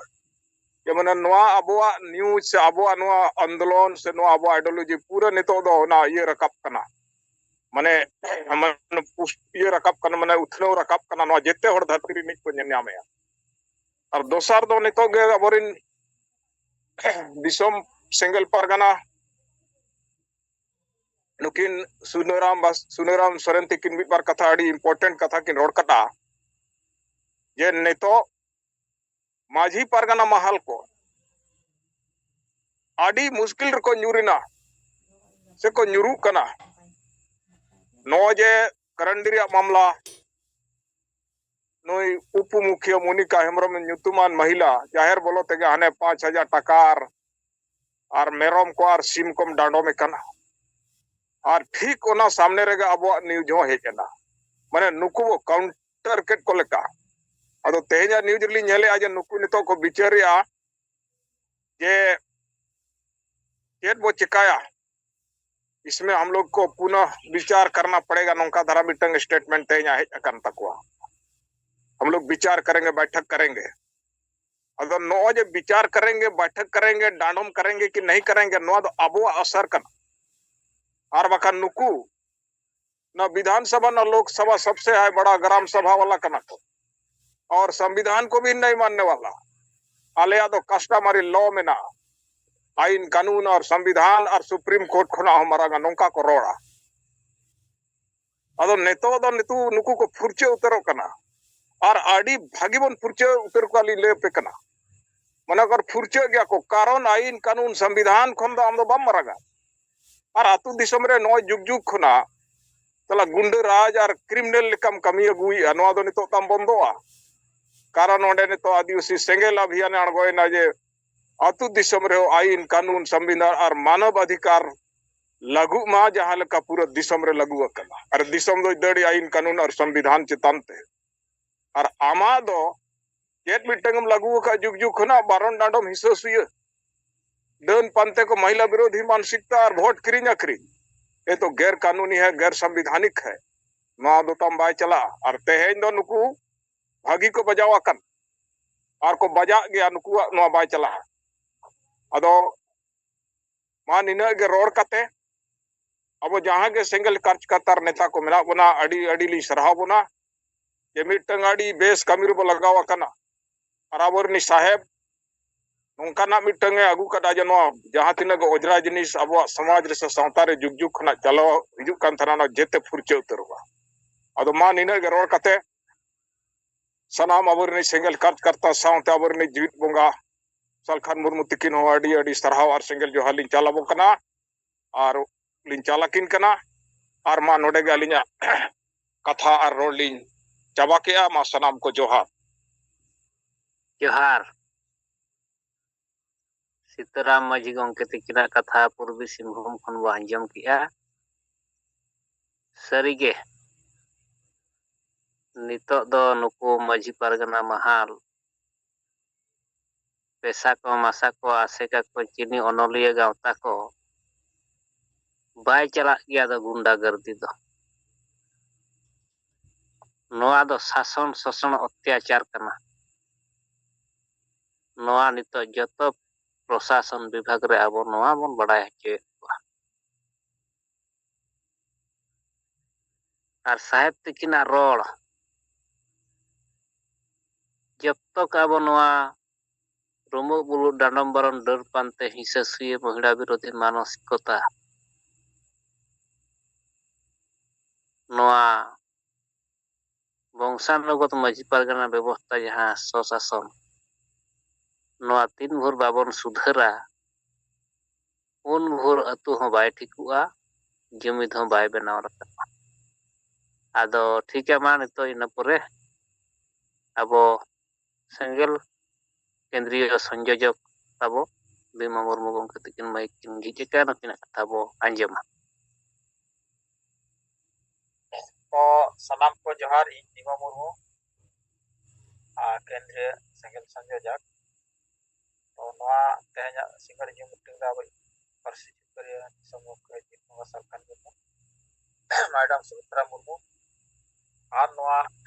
ᱡᱮ ᱢᱟᱱᱮ ᱱᱚᱣᱟ ᱟᱵᱚᱣᱟᱜ ᱱᱤᱭᱩᱡᱽ ᱥᱮ ᱟᱵᱚᱣᱟᱜ ᱱᱚᱣᱟ ᱟᱱᱫᱳᱞᱚᱱ ᱥᱮ ᱱᱚᱣᱟ ᱟᱵᱚᱣᱟᱜ ᱟᱭᱰᱤᱭᱳᱞᱚᱡᱤ ᱯᱩᱨᱟᱹ ᱱᱤᱛᱚᱜ ᱫᱚ ᱚᱱᱟ ᱤᱭᱟᱹ ᱨᱟᱠᱟᱵ ᱠᱟᱱᱟ, ᱢᱟᱱᱮ ᱢᱟᱱᱮ ᱯᱩᱥ- ᱤᱭᱟᱹ ᱨᱟᱠᱟᱵ ᱠᱟᱱᱟ, ᱢᱟᱱᱮ ᱩᱛᱱᱟᱹᱣ ᱨᱟᱠᱟᱵ ᱠᱟᱱᱟ᱾ ᱱᱚᱣᱟ ᱡᱮᱛᱮ ᱦᱚᱲ ᱫᱷᱟᱹᱨᱛᱤ ᱨᱤᱱᱤᱡ ᱠᱚ ᱧᱮᱞ ᱧᱟᱢᱮᱜᱼᱟ᱾ ᱟᱨ ᱫᱚᱥᱟᱨ ᱫᱚ ᱱᱤᱛᱚᱜ ᱜᱮ ᱟᱵᱚᱨᱮᱱ ᱫᱤᱥᱚᱢ ᱥᱮᱸᱜᱮᱞ ᱯᱟᱨᱜᱟᱱᱟ ᱱᱩᱠᱤᱱ ᱥᱩᱱᱟᱹᱨᱟᱢ ᱵᱟᱥ- ᱥᱩᱱᱟᱹᱨᱟᱢ ᱥᱚᱨᱮᱱ ᱛᱤᱠᱤᱱ ᱢᱤᱫ ᱵᱟᱨ ᱠᱟᱛᱷᱟ, ᱟᱹᱰᱤ ᱤᱢᱯᱚᱨᱴᱮᱱᱴ ᱠᱟᱛᱷᱟ ᱠᱤᱱ ᱨᱚᱲ ᱠᱟᱫᱟ ᱡᱮ ᱱᱤᱛᱚᱜ ᱢᱟᱹᱡᱷᱤ ᱯᱟᱨᱜᱟᱱᱟ ᱢᱟᱦᱟᱞ ᱠᱚ ᱟᱹᱰᱤ ᱢᱩᱥᱠᱤᱞ ᱨᱮᱠᱚ ᱧᱩᱨ ᱮᱱᱟ ᱥᱮᱠᱚ ᱧᱩᱨᱩᱜ ᱠᱟᱱᱟ᱾ ᱱᱚᱜᱼᱚᱭ ᱡᱮ ᱠᱟᱨᱟᱱᱰᱤ ᱨᱮᱭᱟᱜ ᱢᱟᱢᱞᱟ, ᱱᱩᱭ ᱩᱯᱚ ᱢᱩᱠᱷᱤᱭᱟᱹ ᱢᱚᱱᱤᱠᱟ ᱦᱮᱢᱵᱨᱚᱢ ᱧᱩᱛᱩᱢᱟᱱ ᱢᱟᱹᱦᱤᱞᱟ ᱡᱟᱦᱮᱨ ᱵᱚᱞᱚ ᱛᱮᱜᱮ ᱦᱟᱱᱮ ᱯᱟᱸᱪ ᱦᱟᱡᱟᱨ ᱴᱟᱠᱟ ᱟᱨ, ᱟᱨ ᱢᱮᱨᱚᱢ ᱠᱚ ᱟᱨ ᱥᱤᱢ ᱠᱚᱢ ᱰᱟᱸᱰᱚᱢᱮ ᱠᱟᱱᱟ᱾ ᱟᱨ ᱴᱷᱤᱠ ᱚᱱᱟ ᱥᱟᱢᱱᱮ ᱨᱮᱜᱮ ᱟᱵᱚᱣᱟᱜ ᱱᱤᱭᱩᱡᱽ ᱦᱚᱸ ᱦᱮᱡ ᱮᱱᱟ, ᱢᱟᱱᱮ ᱱᱩᱠᱩ ᱵᱚ ᱠᱟᱣᱩᱱᱴᱟᱨ ᱠᱮᱫ ᱠᱚ ᱞᱮᱠᱟ᱾ ᱟᱫᱚ ᱛᱮᱦᱮᱧᱟᱜ ᱱᱤᱭᱩᱡᱽ ᱨᱮᱞᱤᱧ ᱧᱮᱞᱮᱜᱼᱟ ᱡᱮ ᱱᱩᱠᱩ ᱱᱤᱛᱚᱜ ᱠᱚ ᱵᱤᱪᱟᱹᱨᱮᱜᱼᱟ ᱡᱮ ᱪᱮᱫ ᱵᱚ ᱪᱮᱠᱟᱭᱟ, ᱤᱥᱢᱮ ᱦᱟᱢ ᱞᱳᱜ ᱠᱚ ᱯᱩᱱᱟᱹ ᱵᱤᱪᱟᱨ ᱠᱟᱨᱱᱟ ᱯᱟᱲᱮᱜᱟ, ᱱᱚᱝᱠᱟ ᱫᱷᱟᱨᱟ ᱢᱤᱫᱴᱟᱝ ᱥᱴᱮᱴᱢᱮᱱᱴ ᱛᱮᱦᱮᱧ ᱦᱮᱡ ᱟᱠᱟᱱ ᱛᱟᱠᱚᱣᱟ᱾ ᱦᱟᱢ ᱞᱳᱜ ᱵᱤᱪᱟᱨ ᱠᱟᱨᱮᱝᱜᱮ, ᱵᱟᱭᱴᱷᱟᱠ ᱠᱟᱨᱮᱝᱜᱮ᱾ ᱟᱫᱚ ᱱᱚᱜᱼᱚᱭ ᱡᱮ ᱵᱤᱪᱟᱨ ᱠᱟᱨᱮᱝᱜᱮ, ᱵᱟᱭᱴᱷᱟᱠ ᱠᱟᱨᱮᱝᱜᱮ, ᱰᱟᱸᱰᱚᱢ ᱠᱟᱨᱮᱝᱜᱮ ᱠᱤ ᱱᱟᱦᱤ ᱠᱟᱨᱮᱝᱜᱮ, ᱱᱚᱣᱟ ᱫᱚ ᱟᱵᱚᱣᱟᱜ ᱟᱥᱟᱨ ᱠᱟᱱᱟ᱾ ᱟᱨ ᱵᱟᱠᱷᱟᱱ ᱱᱩᱠᱩ ᱱᱚᱣᱟ ᱵᱤᱫᱷᱟᱱ ᱥᱚᱵᱷᱟ ᱱᱟ ᱞᱳᱠ ᱥᱚᱵᱷᱟ ᱥᱚᱵᱥᱮ ᱦᱟᱭ ᱵᱟᱲᱟ ᱜᱨᱟᱢ ᱥᱚᱵᱷᱟ ᱣᱟᱞᱟ ᱠᱟᱱᱟ ᱠᱚ᱾ ᱟᱨ ᱥᱚᱝᱵᱤᱫᱷᱟᱱ ᱠᱚ ᱵᱷᱤ ᱱᱟᱦᱤ ᱢᱟᱱᱱᱮ ᱣᱟᱞᱟ᱾ ᱟᱞᱮᱭᱟᱜ ᱫᱚ ᱠᱟᱥᱴᱟᱢᱟᱨᱤ ᱞᱚ ᱢᱮᱱᱟᱜᱼᱟ, ᱟᱭᱤᱱ ᱠᱟᱹᱱᱩᱱ ᱟᱨ ᱥᱚᱝᱵᱤᱫᱷᱟᱱ ᱟᱨ ᱥᱩᱯᱨᱤᱢ ᱠᱳᱨᱴ ᱠᱷᱚᱱᱟᱜ ᱦᱚᱸ ᱢᱟᱨᱟᱝᱟ, ᱱᱚᱝᱠᱟ ᱠᱚ ᱨᱚᱲᱟ᱾ ᱟᱫᱚ ᱱᱤᱛᱚᱜ ᱫᱚ ᱱᱤᱛᱚᱜ ᱱᱩᱠᱩ ᱠᱚ ᱯᱷᱩᱨᱪᱟᱹ ᱩᱛᱟᱹᱨᱚᱜ ᱠᱟᱱᱟ᱾ ᱟᱨ ᱟᱹᱰᱤ ᱵᱷᱟᱹᱜᱤ ᱵᱚᱱ ᱯᱷᱩᱨᱪᱟᱹ ᱩᱛᱟᱹᱨ ᱠᱚᱣᱟ, ᱞᱤᱧ ᱞᱟᱹᱭ ᱟᱯᱮ ᱠᱟᱱᱟ᱾ ᱢᱚᱱᱮ ᱠᱚᱨ ᱯᱷᱩᱨᱪᱟᱹᱜ ᱜᱮᱭᱟ ᱠᱚ, ᱠᱟᱨᱚᱱ ᱟᱭᱤᱱ ᱠᱟᱹᱱᱩᱱ ᱥᱚᱝᱵᱤᱫᱷᱟᱱ ᱠᱷᱚᱱ ᱫᱚ ᱟᱢ ᱫᱚ ᱵᱟᱢ ᱢᱟᱨᱟᱝᱟ᱾ ᱟᱨ ᱟᱹᱛᱩ ᱫᱤᱥᱚᱢ ᱨᱮ ᱱᱚᱜᱼᱚᱭ ᱡᱩᱜᱽ ᱡᱩᱜᱽ ᱠᱷᱚᱱᱟᱜ ᱛᱟᱦᱞᱮ ᱜᱩᱱᱰᱟᱹ ᱨᱟᱡᱽ ᱟᱨ ᱠᱨᱤᱢᱤᱱᱟᱞ ᱞᱮᱠᱟᱢ ᱠᱟᱹᱢᱤ ᱟᱹᱜᱩᱭᱮᱫᱼᱟ, ᱱᱚᱣᱟ ᱫᱚ ᱱᱤᱛᱚᱜ ᱛᱟᱢ ᱵᱚᱱᱫᱚᱜᱼᱟ᱾ ᱠᱟᱨᱚᱱ ᱚᱸᱰᱮ ᱱᱤᱛᱚᱜ ᱟᱹᱫᱤᱵᱟᱹᱥᱤ ᱥᱮᱸᱜᱮᱞ ᱟᱵᱷᱤᱭᱟᱱᱮ ᱟᱬᱜᱚᱭᱮᱱᱟ ᱡᱮ ᱟᱹᱛᱩ ᱫᱤᱥᱚᱢ ᱨᱮᱦᱚᱸ ᱟᱭᱤᱱ ᱠᱟᱹᱱᱩᱱ ᱥᱚᱝᱵᱤᱫᱷᱟᱱ ᱟᱨ ᱢᱟᱱᱚᱵ ᱚᱫᱷᱤᱠᱟᱨ ᱞᱟᱹᱜᱩᱜ ᱢᱟ, ᱡᱟᱦᱟᱸ ᱞᱮᱠᱟ ᱯᱩᱨᱟᱹ ᱫᱤᱥᱚᱢ ᱨᱮ ᱞᱟᱹᱜᱩ ᱟᱠᱟᱱᱟ᱾ ᱟᱨ ᱫᱤᱥᱚᱢ ᱫᱚ ᱫᱟᱹᱲᱤ ᱟᱭᱤᱱ ᱠᱟᱹᱱᱩᱱ ᱟᱨ ᱥᱚᱝᱵᱤᱫᱷᱟᱱ ᱪᱮᱛᱟᱱ ᱛᱮ᱾ ᱟᱨ ᱟᱢᱟᱜ ᱫᱚ ᱪᱮᱫ ᱢᱤᱫᱴᱟᱝ ᱮᱢ ᱞᱟᱹᱜᱩ ᱟᱠᱟᱫ ᱡᱩᱜᱽ ᱡᱩᱜᱽ ᱠᱷᱚᱱᱟᱜ ᱵᱟᱨᱚᱱ ᱰᱟᱸᱰᱚᱢ ᱦᱤᱸᱥᱟᱹ ᱥᱩᱭᱟᱹ, ᱰᱟᱹᱱ ᱯᱟᱱᱛᱮ ᱠᱚ, ᱢᱚᱦᱤᱞᱟ ᱵᱤᱨᱳᱫᱷᱤ ᱢᱟᱱᱥᱤᱠᱛᱟ ᱟᱨ ᱵᱷᱳᱴ ᱠᱤᱨᱤᱧ ᱟᱹᱠᱷᱨᱤᱧ, ᱮ ᱛᱚ ᱜᱮᱨ ᱠᱟᱹᱱᱩᱱᱤ ᱦᱮ, ᱜᱮᱨ ᱥᱚᱝᱵᱤᱫᱷᱟᱱᱤᱠ ᱦᱮ, ᱱᱚᱣᱟ ᱫᱚ ᱛᱟᱢ ᱵᱟᱭ ᱪᱟᱞᱟᱜᱼᱟ᱾ ᱟᱨ ᱛᱮᱦᱮᱧ ᱫᱚ ᱱᱩᱠᱩ ᱵᱷᱟᱹᱜᱤ ᱠᱚ ᱵᱟᱡᱟᱣ ᱟᱠᱟᱱ ᱟᱨ ᱠᱚ ᱵᱟᱡᱟᱜ ᱜᱮᱭᱟ, ᱱᱩᱠᱩᱣᱟᱜ ᱱᱚᱣᱟ ᱵᱟᱭ ᱪᱟᱞᱟᱜᱼᱟ᱾ ᱟᱫᱚ ᱢᱟ ᱱᱤᱱᱟᱹᱜ ᱜᱮ ᱨᱚᱲ ᱠᱟᱛᱮ, ᱟᱵᱚ ᱡᱟᱦᱟᱸ ᱜᱮ ᱥᱮᱸᱜᱮᱞ ᱠᱟᱨᱡᱽᱠᱟᱨᱛᱟ ᱟᱨ ᱱᱮᱛᱟ ᱠᱚ ᱢᱮᱱᱟᱜ ᱵᱚᱱᱟ, ᱟᱹᱰᱤ ᱟᱹᱰᱤ ᱞᱤᱧ ᱥᱟᱨᱦᱟᱣ ᱵᱚᱱᱟ ᱡᱮ ᱢᱤᱫᱴᱟᱝ ᱟᱹᱰᱤ ᱵᱮᱥ ᱠᱟᱹᱢᱤ ᱨᱮᱵᱚ ᱞᱟᱜᱟᱣ ᱟᱠᱟᱱᱟ᱾ ᱟᱨ ᱟᱵᱚ ᱨᱤᱱᱤᱡ ᱥᱟᱦᱮᱵᱽ ᱱᱚᱝᱠᱟᱱᱟᱜ ᱢᱤᱫᱴᱟᱝ ᱮ ᱟᱹᱜᱩ ᱠᱟᱫᱟ ᱡᱮ ᱱᱚᱣᱟ ᱡᱟᱦᱟᱸ ᱛᱤᱱᱟᱹᱜ ᱜᱮ ᱚᱡᱽᱨᱟ ᱡᱤᱱᱤᱥ ᱟᱵᱚᱣᱟᱜ ᱥᱚᱢᱟᱡᱽ ᱨᱮ ᱥᱮ ᱥᱟᱶᱛᱟ ᱨᱮ ᱡᱩᱜᱽ ᱡᱩᱜᱽ ᱠᱷᱚᱱᱟᱜ ᱪᱟᱞᱟᱣ ᱦᱤᱡᱩᱜ ᱠᱟᱱ ᱛᱟᱦᱮᱱᱟ, ᱚᱱᱟ ᱡᱮᱛᱮ ᱯᱷᱩᱨᱪᱟᱹ ᱩᱛᱟᱹᱨᱚᱜᱼᱟ᱾ ᱟᱫᱚ ᱢᱟ ᱱᱤᱱᱟᱹᱜ ᱜᱮ ᱨᱚᱲ ᱠᱟᱛᱮ ᱥᱟᱱᱟᱢ ᱟᱵᱚ ᱨᱤᱱᱤᱡ ᱥᱮᱸᱜᱮᱞ ᱠᱟᱨᱡᱽᱠᱟᱨᱛᱟ ᱥᱟᱶᱛᱮ ᱟᱵᱚ ᱨᱤᱱᱤᱡ ᱡᱤᱣᱤᱫ ᱵᱚᱸᱜᱟ ᱥᱟᱞᱠᱷᱟᱱ ᱢᱩᱨᱢᱩ ᱛᱤᱠᱤᱱ ᱦᱚᱸ ᱟᱹᱰᱤ ᱟᱹᱰᱤ ᱥᱟᱨᱦᱟᱣ ᱟᱨ ᱥᱮᱸᱜᱮᱞ ᱡᱚᱦᱟᱨ ᱞᱤᱧ ᱪᱟᱞ ᱟᱵᱚ ᱠᱟᱱᱟ᱾ ᱟᱨ ᱞᱤᱧ ᱪᱟᱞ ᱟᱹᱠᱤᱱ ᱠᱟᱱᱟ᱾ ᱟᱨ ᱢᱟ ᱱᱚᱰᱮ ᱜᱮ ᱟᱹᱞᱤᱧᱟᱜ ᱠᱟᱛᱷᱟ ᱟᱨ ᱨᱚᱲ ᱞᱤᱧ ᱪᱟᱵᱟ ᱠᱮᱜᱼᱟ᱾ ᱢᱟ ᱥᱟᱱᱟᱢ ᱠᱚ ᱡᱚᱦᱟᱨ᱾ ᱡᱚᱦᱟᱨ᱾ ᱥᱤᱛᱟᱹᱨᱟᱢ ᱢᱟᱹᱡᱷᱤ ᱜᱚᱢᱠᱮ ᱛᱤᱠᱤᱱᱟᱜ ᱠᱟᱛᱷᱟ ᱯᱩᱨᱵᱤ ᱥᱤᱝᱵᱷᱩᱢ ᱠᱷᱚᱱ ᱵᱚ ᱟᱸᱡᱚᱢ ᱠᱮᱜᱼᱟ᱾ ᱥᱟᱹᱨᱤᱜᱮ ᱱᱤᱛᱚᱜ ᱫᱚ ᱱᱩᱠᱩ ᱢᱟᱹᱡᱷᱤ ᱯᱟᱨᱜᱟᱱᱟ ᱢᱟᱦᱟᱞ, ᱯᱮᱥᱟ ᱠᱚ, ᱢᱟᱥᱟ ᱠᱚ, ᱟᱥᱮᱠᱟ ᱠᱚ, ᱪᱤᱱᱤ ᱚᱱᱚᱞᱤᱭᱟᱹ ᱜᱟᱶᱛᱟ ᱠᱚ ᱵᱟᱭ ᱪᱟᱞᱟᱜ ᱜᱮᱭᱟ ᱫᱚ ᱜᱩᱱᱰᱟ ᱜᱟᱨᱫᱤ ᱫᱚ᱾ ᱱᱚᱣᱟ ᱫᱚ ᱥᱟᱥᱚᱱ ᱥᱳᱥᱚᱱ ᱚᱛᱛᱟᱪᱟᱨ ᱠᱟᱱᱟ᱾ ᱱᱚᱣᱟ ᱱᱤᱛᱚᱜ ᱡᱚᱛᱚ ᱯᱨᱚᱥᱟᱥᱚᱱ ᱵᱤᱵᱷᱟᱜᱽ ᱨᱮ ᱟᱵᱚ ᱱᱚᱣᱟ ᱵᱚᱱ ᱵᱟᱲᱟᱭ ᱦᱚᱪᱚᱭᱮᱫ ᱠᱚᱣᱟ᱾ ᱟᱨ ᱥᱟᱦᱮᱵᱽ ᱛᱤᱠᱤᱱᱟᱜ ᱨᱚᱲ ᱡᱚᱛᱚ ᱠᱚ ᱟᱵᱚ ᱱᱚᱣᱟ ᱨᱩᱢᱩᱜ ᱵᱩᱞᱩᱜ ᱰᱟᱸᱰᱚᱢ ᱵᱟᱨᱚᱱ ᱰᱟᱹᱨ ᱯᱟᱱᱛᱮ ᱦᱤᱸᱥᱟᱹ ᱥᱩᱭᱟᱹ ᱢᱚᱦᱤᱲᱟ ᱵᱤᱨᱳᱫᱷᱤ ᱢᱟᱱᱚᱥᱤᱠᱚᱛᱟ, ᱱᱚᱣᱟ ᱵᱚᱝᱥᱟᱱᱩᱜᱚᱛ ᱢᱟᱹᱡᱷᱤ ᱯᱟᱨᱜᱟᱱᱟ ᱵᱮᱵᱚᱥᱛᱷᱟ ᱡᱟᱦᱟᱸ ᱥᱚᱥᱟᱥᱚᱱ, ᱱᱚᱣᱟ ᱛᱤᱱ ᱵᱷᱳᱨ ᱵᱟᱵᱚᱱ ᱥᱩᱫᱷᱟᱹᱨᱟ, ᱩᱱ ᱵᱷᱳᱨ ᱟᱹᱛᱩ ᱦᱚᱸ ᱵᱟᱭ ᱴᱷᱤᱠᱚᱜᱼᱟ, ᱡᱩᱢᱤᱫ ᱦᱚᱸ ᱵᱟᱭ ᱵᱮᱱᱟᱣ ᱨᱟᱠᱟᱵᱼᱟ᱾ ᱟᱫᱚ ᱴᱷᱤᱠᱟ, ᱢᱟ ᱱᱤᱛᱚᱜ ᱤᱱᱟᱹ ᱯᱚᱨᱮ ᱟᱵᱚ ᱥᱮᱸᱜᱮᱞ ᱠᱮᱱᱫᱨᱤᱭᱚ ᱥᱚᱝᱡᱳᱡᱚᱠ ᱛᱟᱵᱚ ᱵᱤᱢᱟ ᱢᱩᱨᱢᱩ ᱜᱚᱢᱠᱮ ᱛᱟᱹᱠᱤᱱ ᱢᱟᱹᱭᱤᱠ ᱠᱤᱱ ᱡᱷᱤᱡ ᱟᱠᱟᱫ, ᱱᱩᱠᱤᱱᱟᱜ ᱠᱟᱛᱷᱟ ᱵᱚ ᱟᱸᱡᱚᱢᱟ᱾ ᱛᱚ ᱥᱟᱱᱟᱢ ᱠᱚ ᱡᱚᱦᱟᱨ, ᱤᱧ ᱵᱤᱢᱟ ᱢᱩᱨᱢᱩ, ᱟᱨ ᱠᱮᱱᱫᱨᱤᱭᱚ ᱥᱮᱸᱜᱮᱞ ᱥᱚᱝᱡᱳᱡᱚᱠ᱾ ᱛᱚ ᱱᱚᱣᱟ ᱛᱮᱦᱮᱧᱟᱜ ᱥᱤᱸᱜᱟᱹᱲ ᱧᱩᱢ ᱢᱤᱫᱴᱟᱝ ᱫᱚ ᱟᱵᱚ ᱯᱟᱹᱨᱥᱤ ᱡᱤᱛᱠᱟᱹᱨᱤᱭᱟᱹ ᱫᱤᱥᱚᱢ ᱜᱚᱢᱠᱮ ᱡᱤᱛ ᱵᱚᱸᱜᱟ ᱥᱟᱞᱠᱷᱟᱱ ᱢᱩᱨᱢᱩ, ᱢᱮᱰᱟᱢ ᱥᱩᱢᱤᱛᱨᱟ ᱢᱩᱨᱢᱩ, ᱟᱨ ᱱᱚᱣᱟ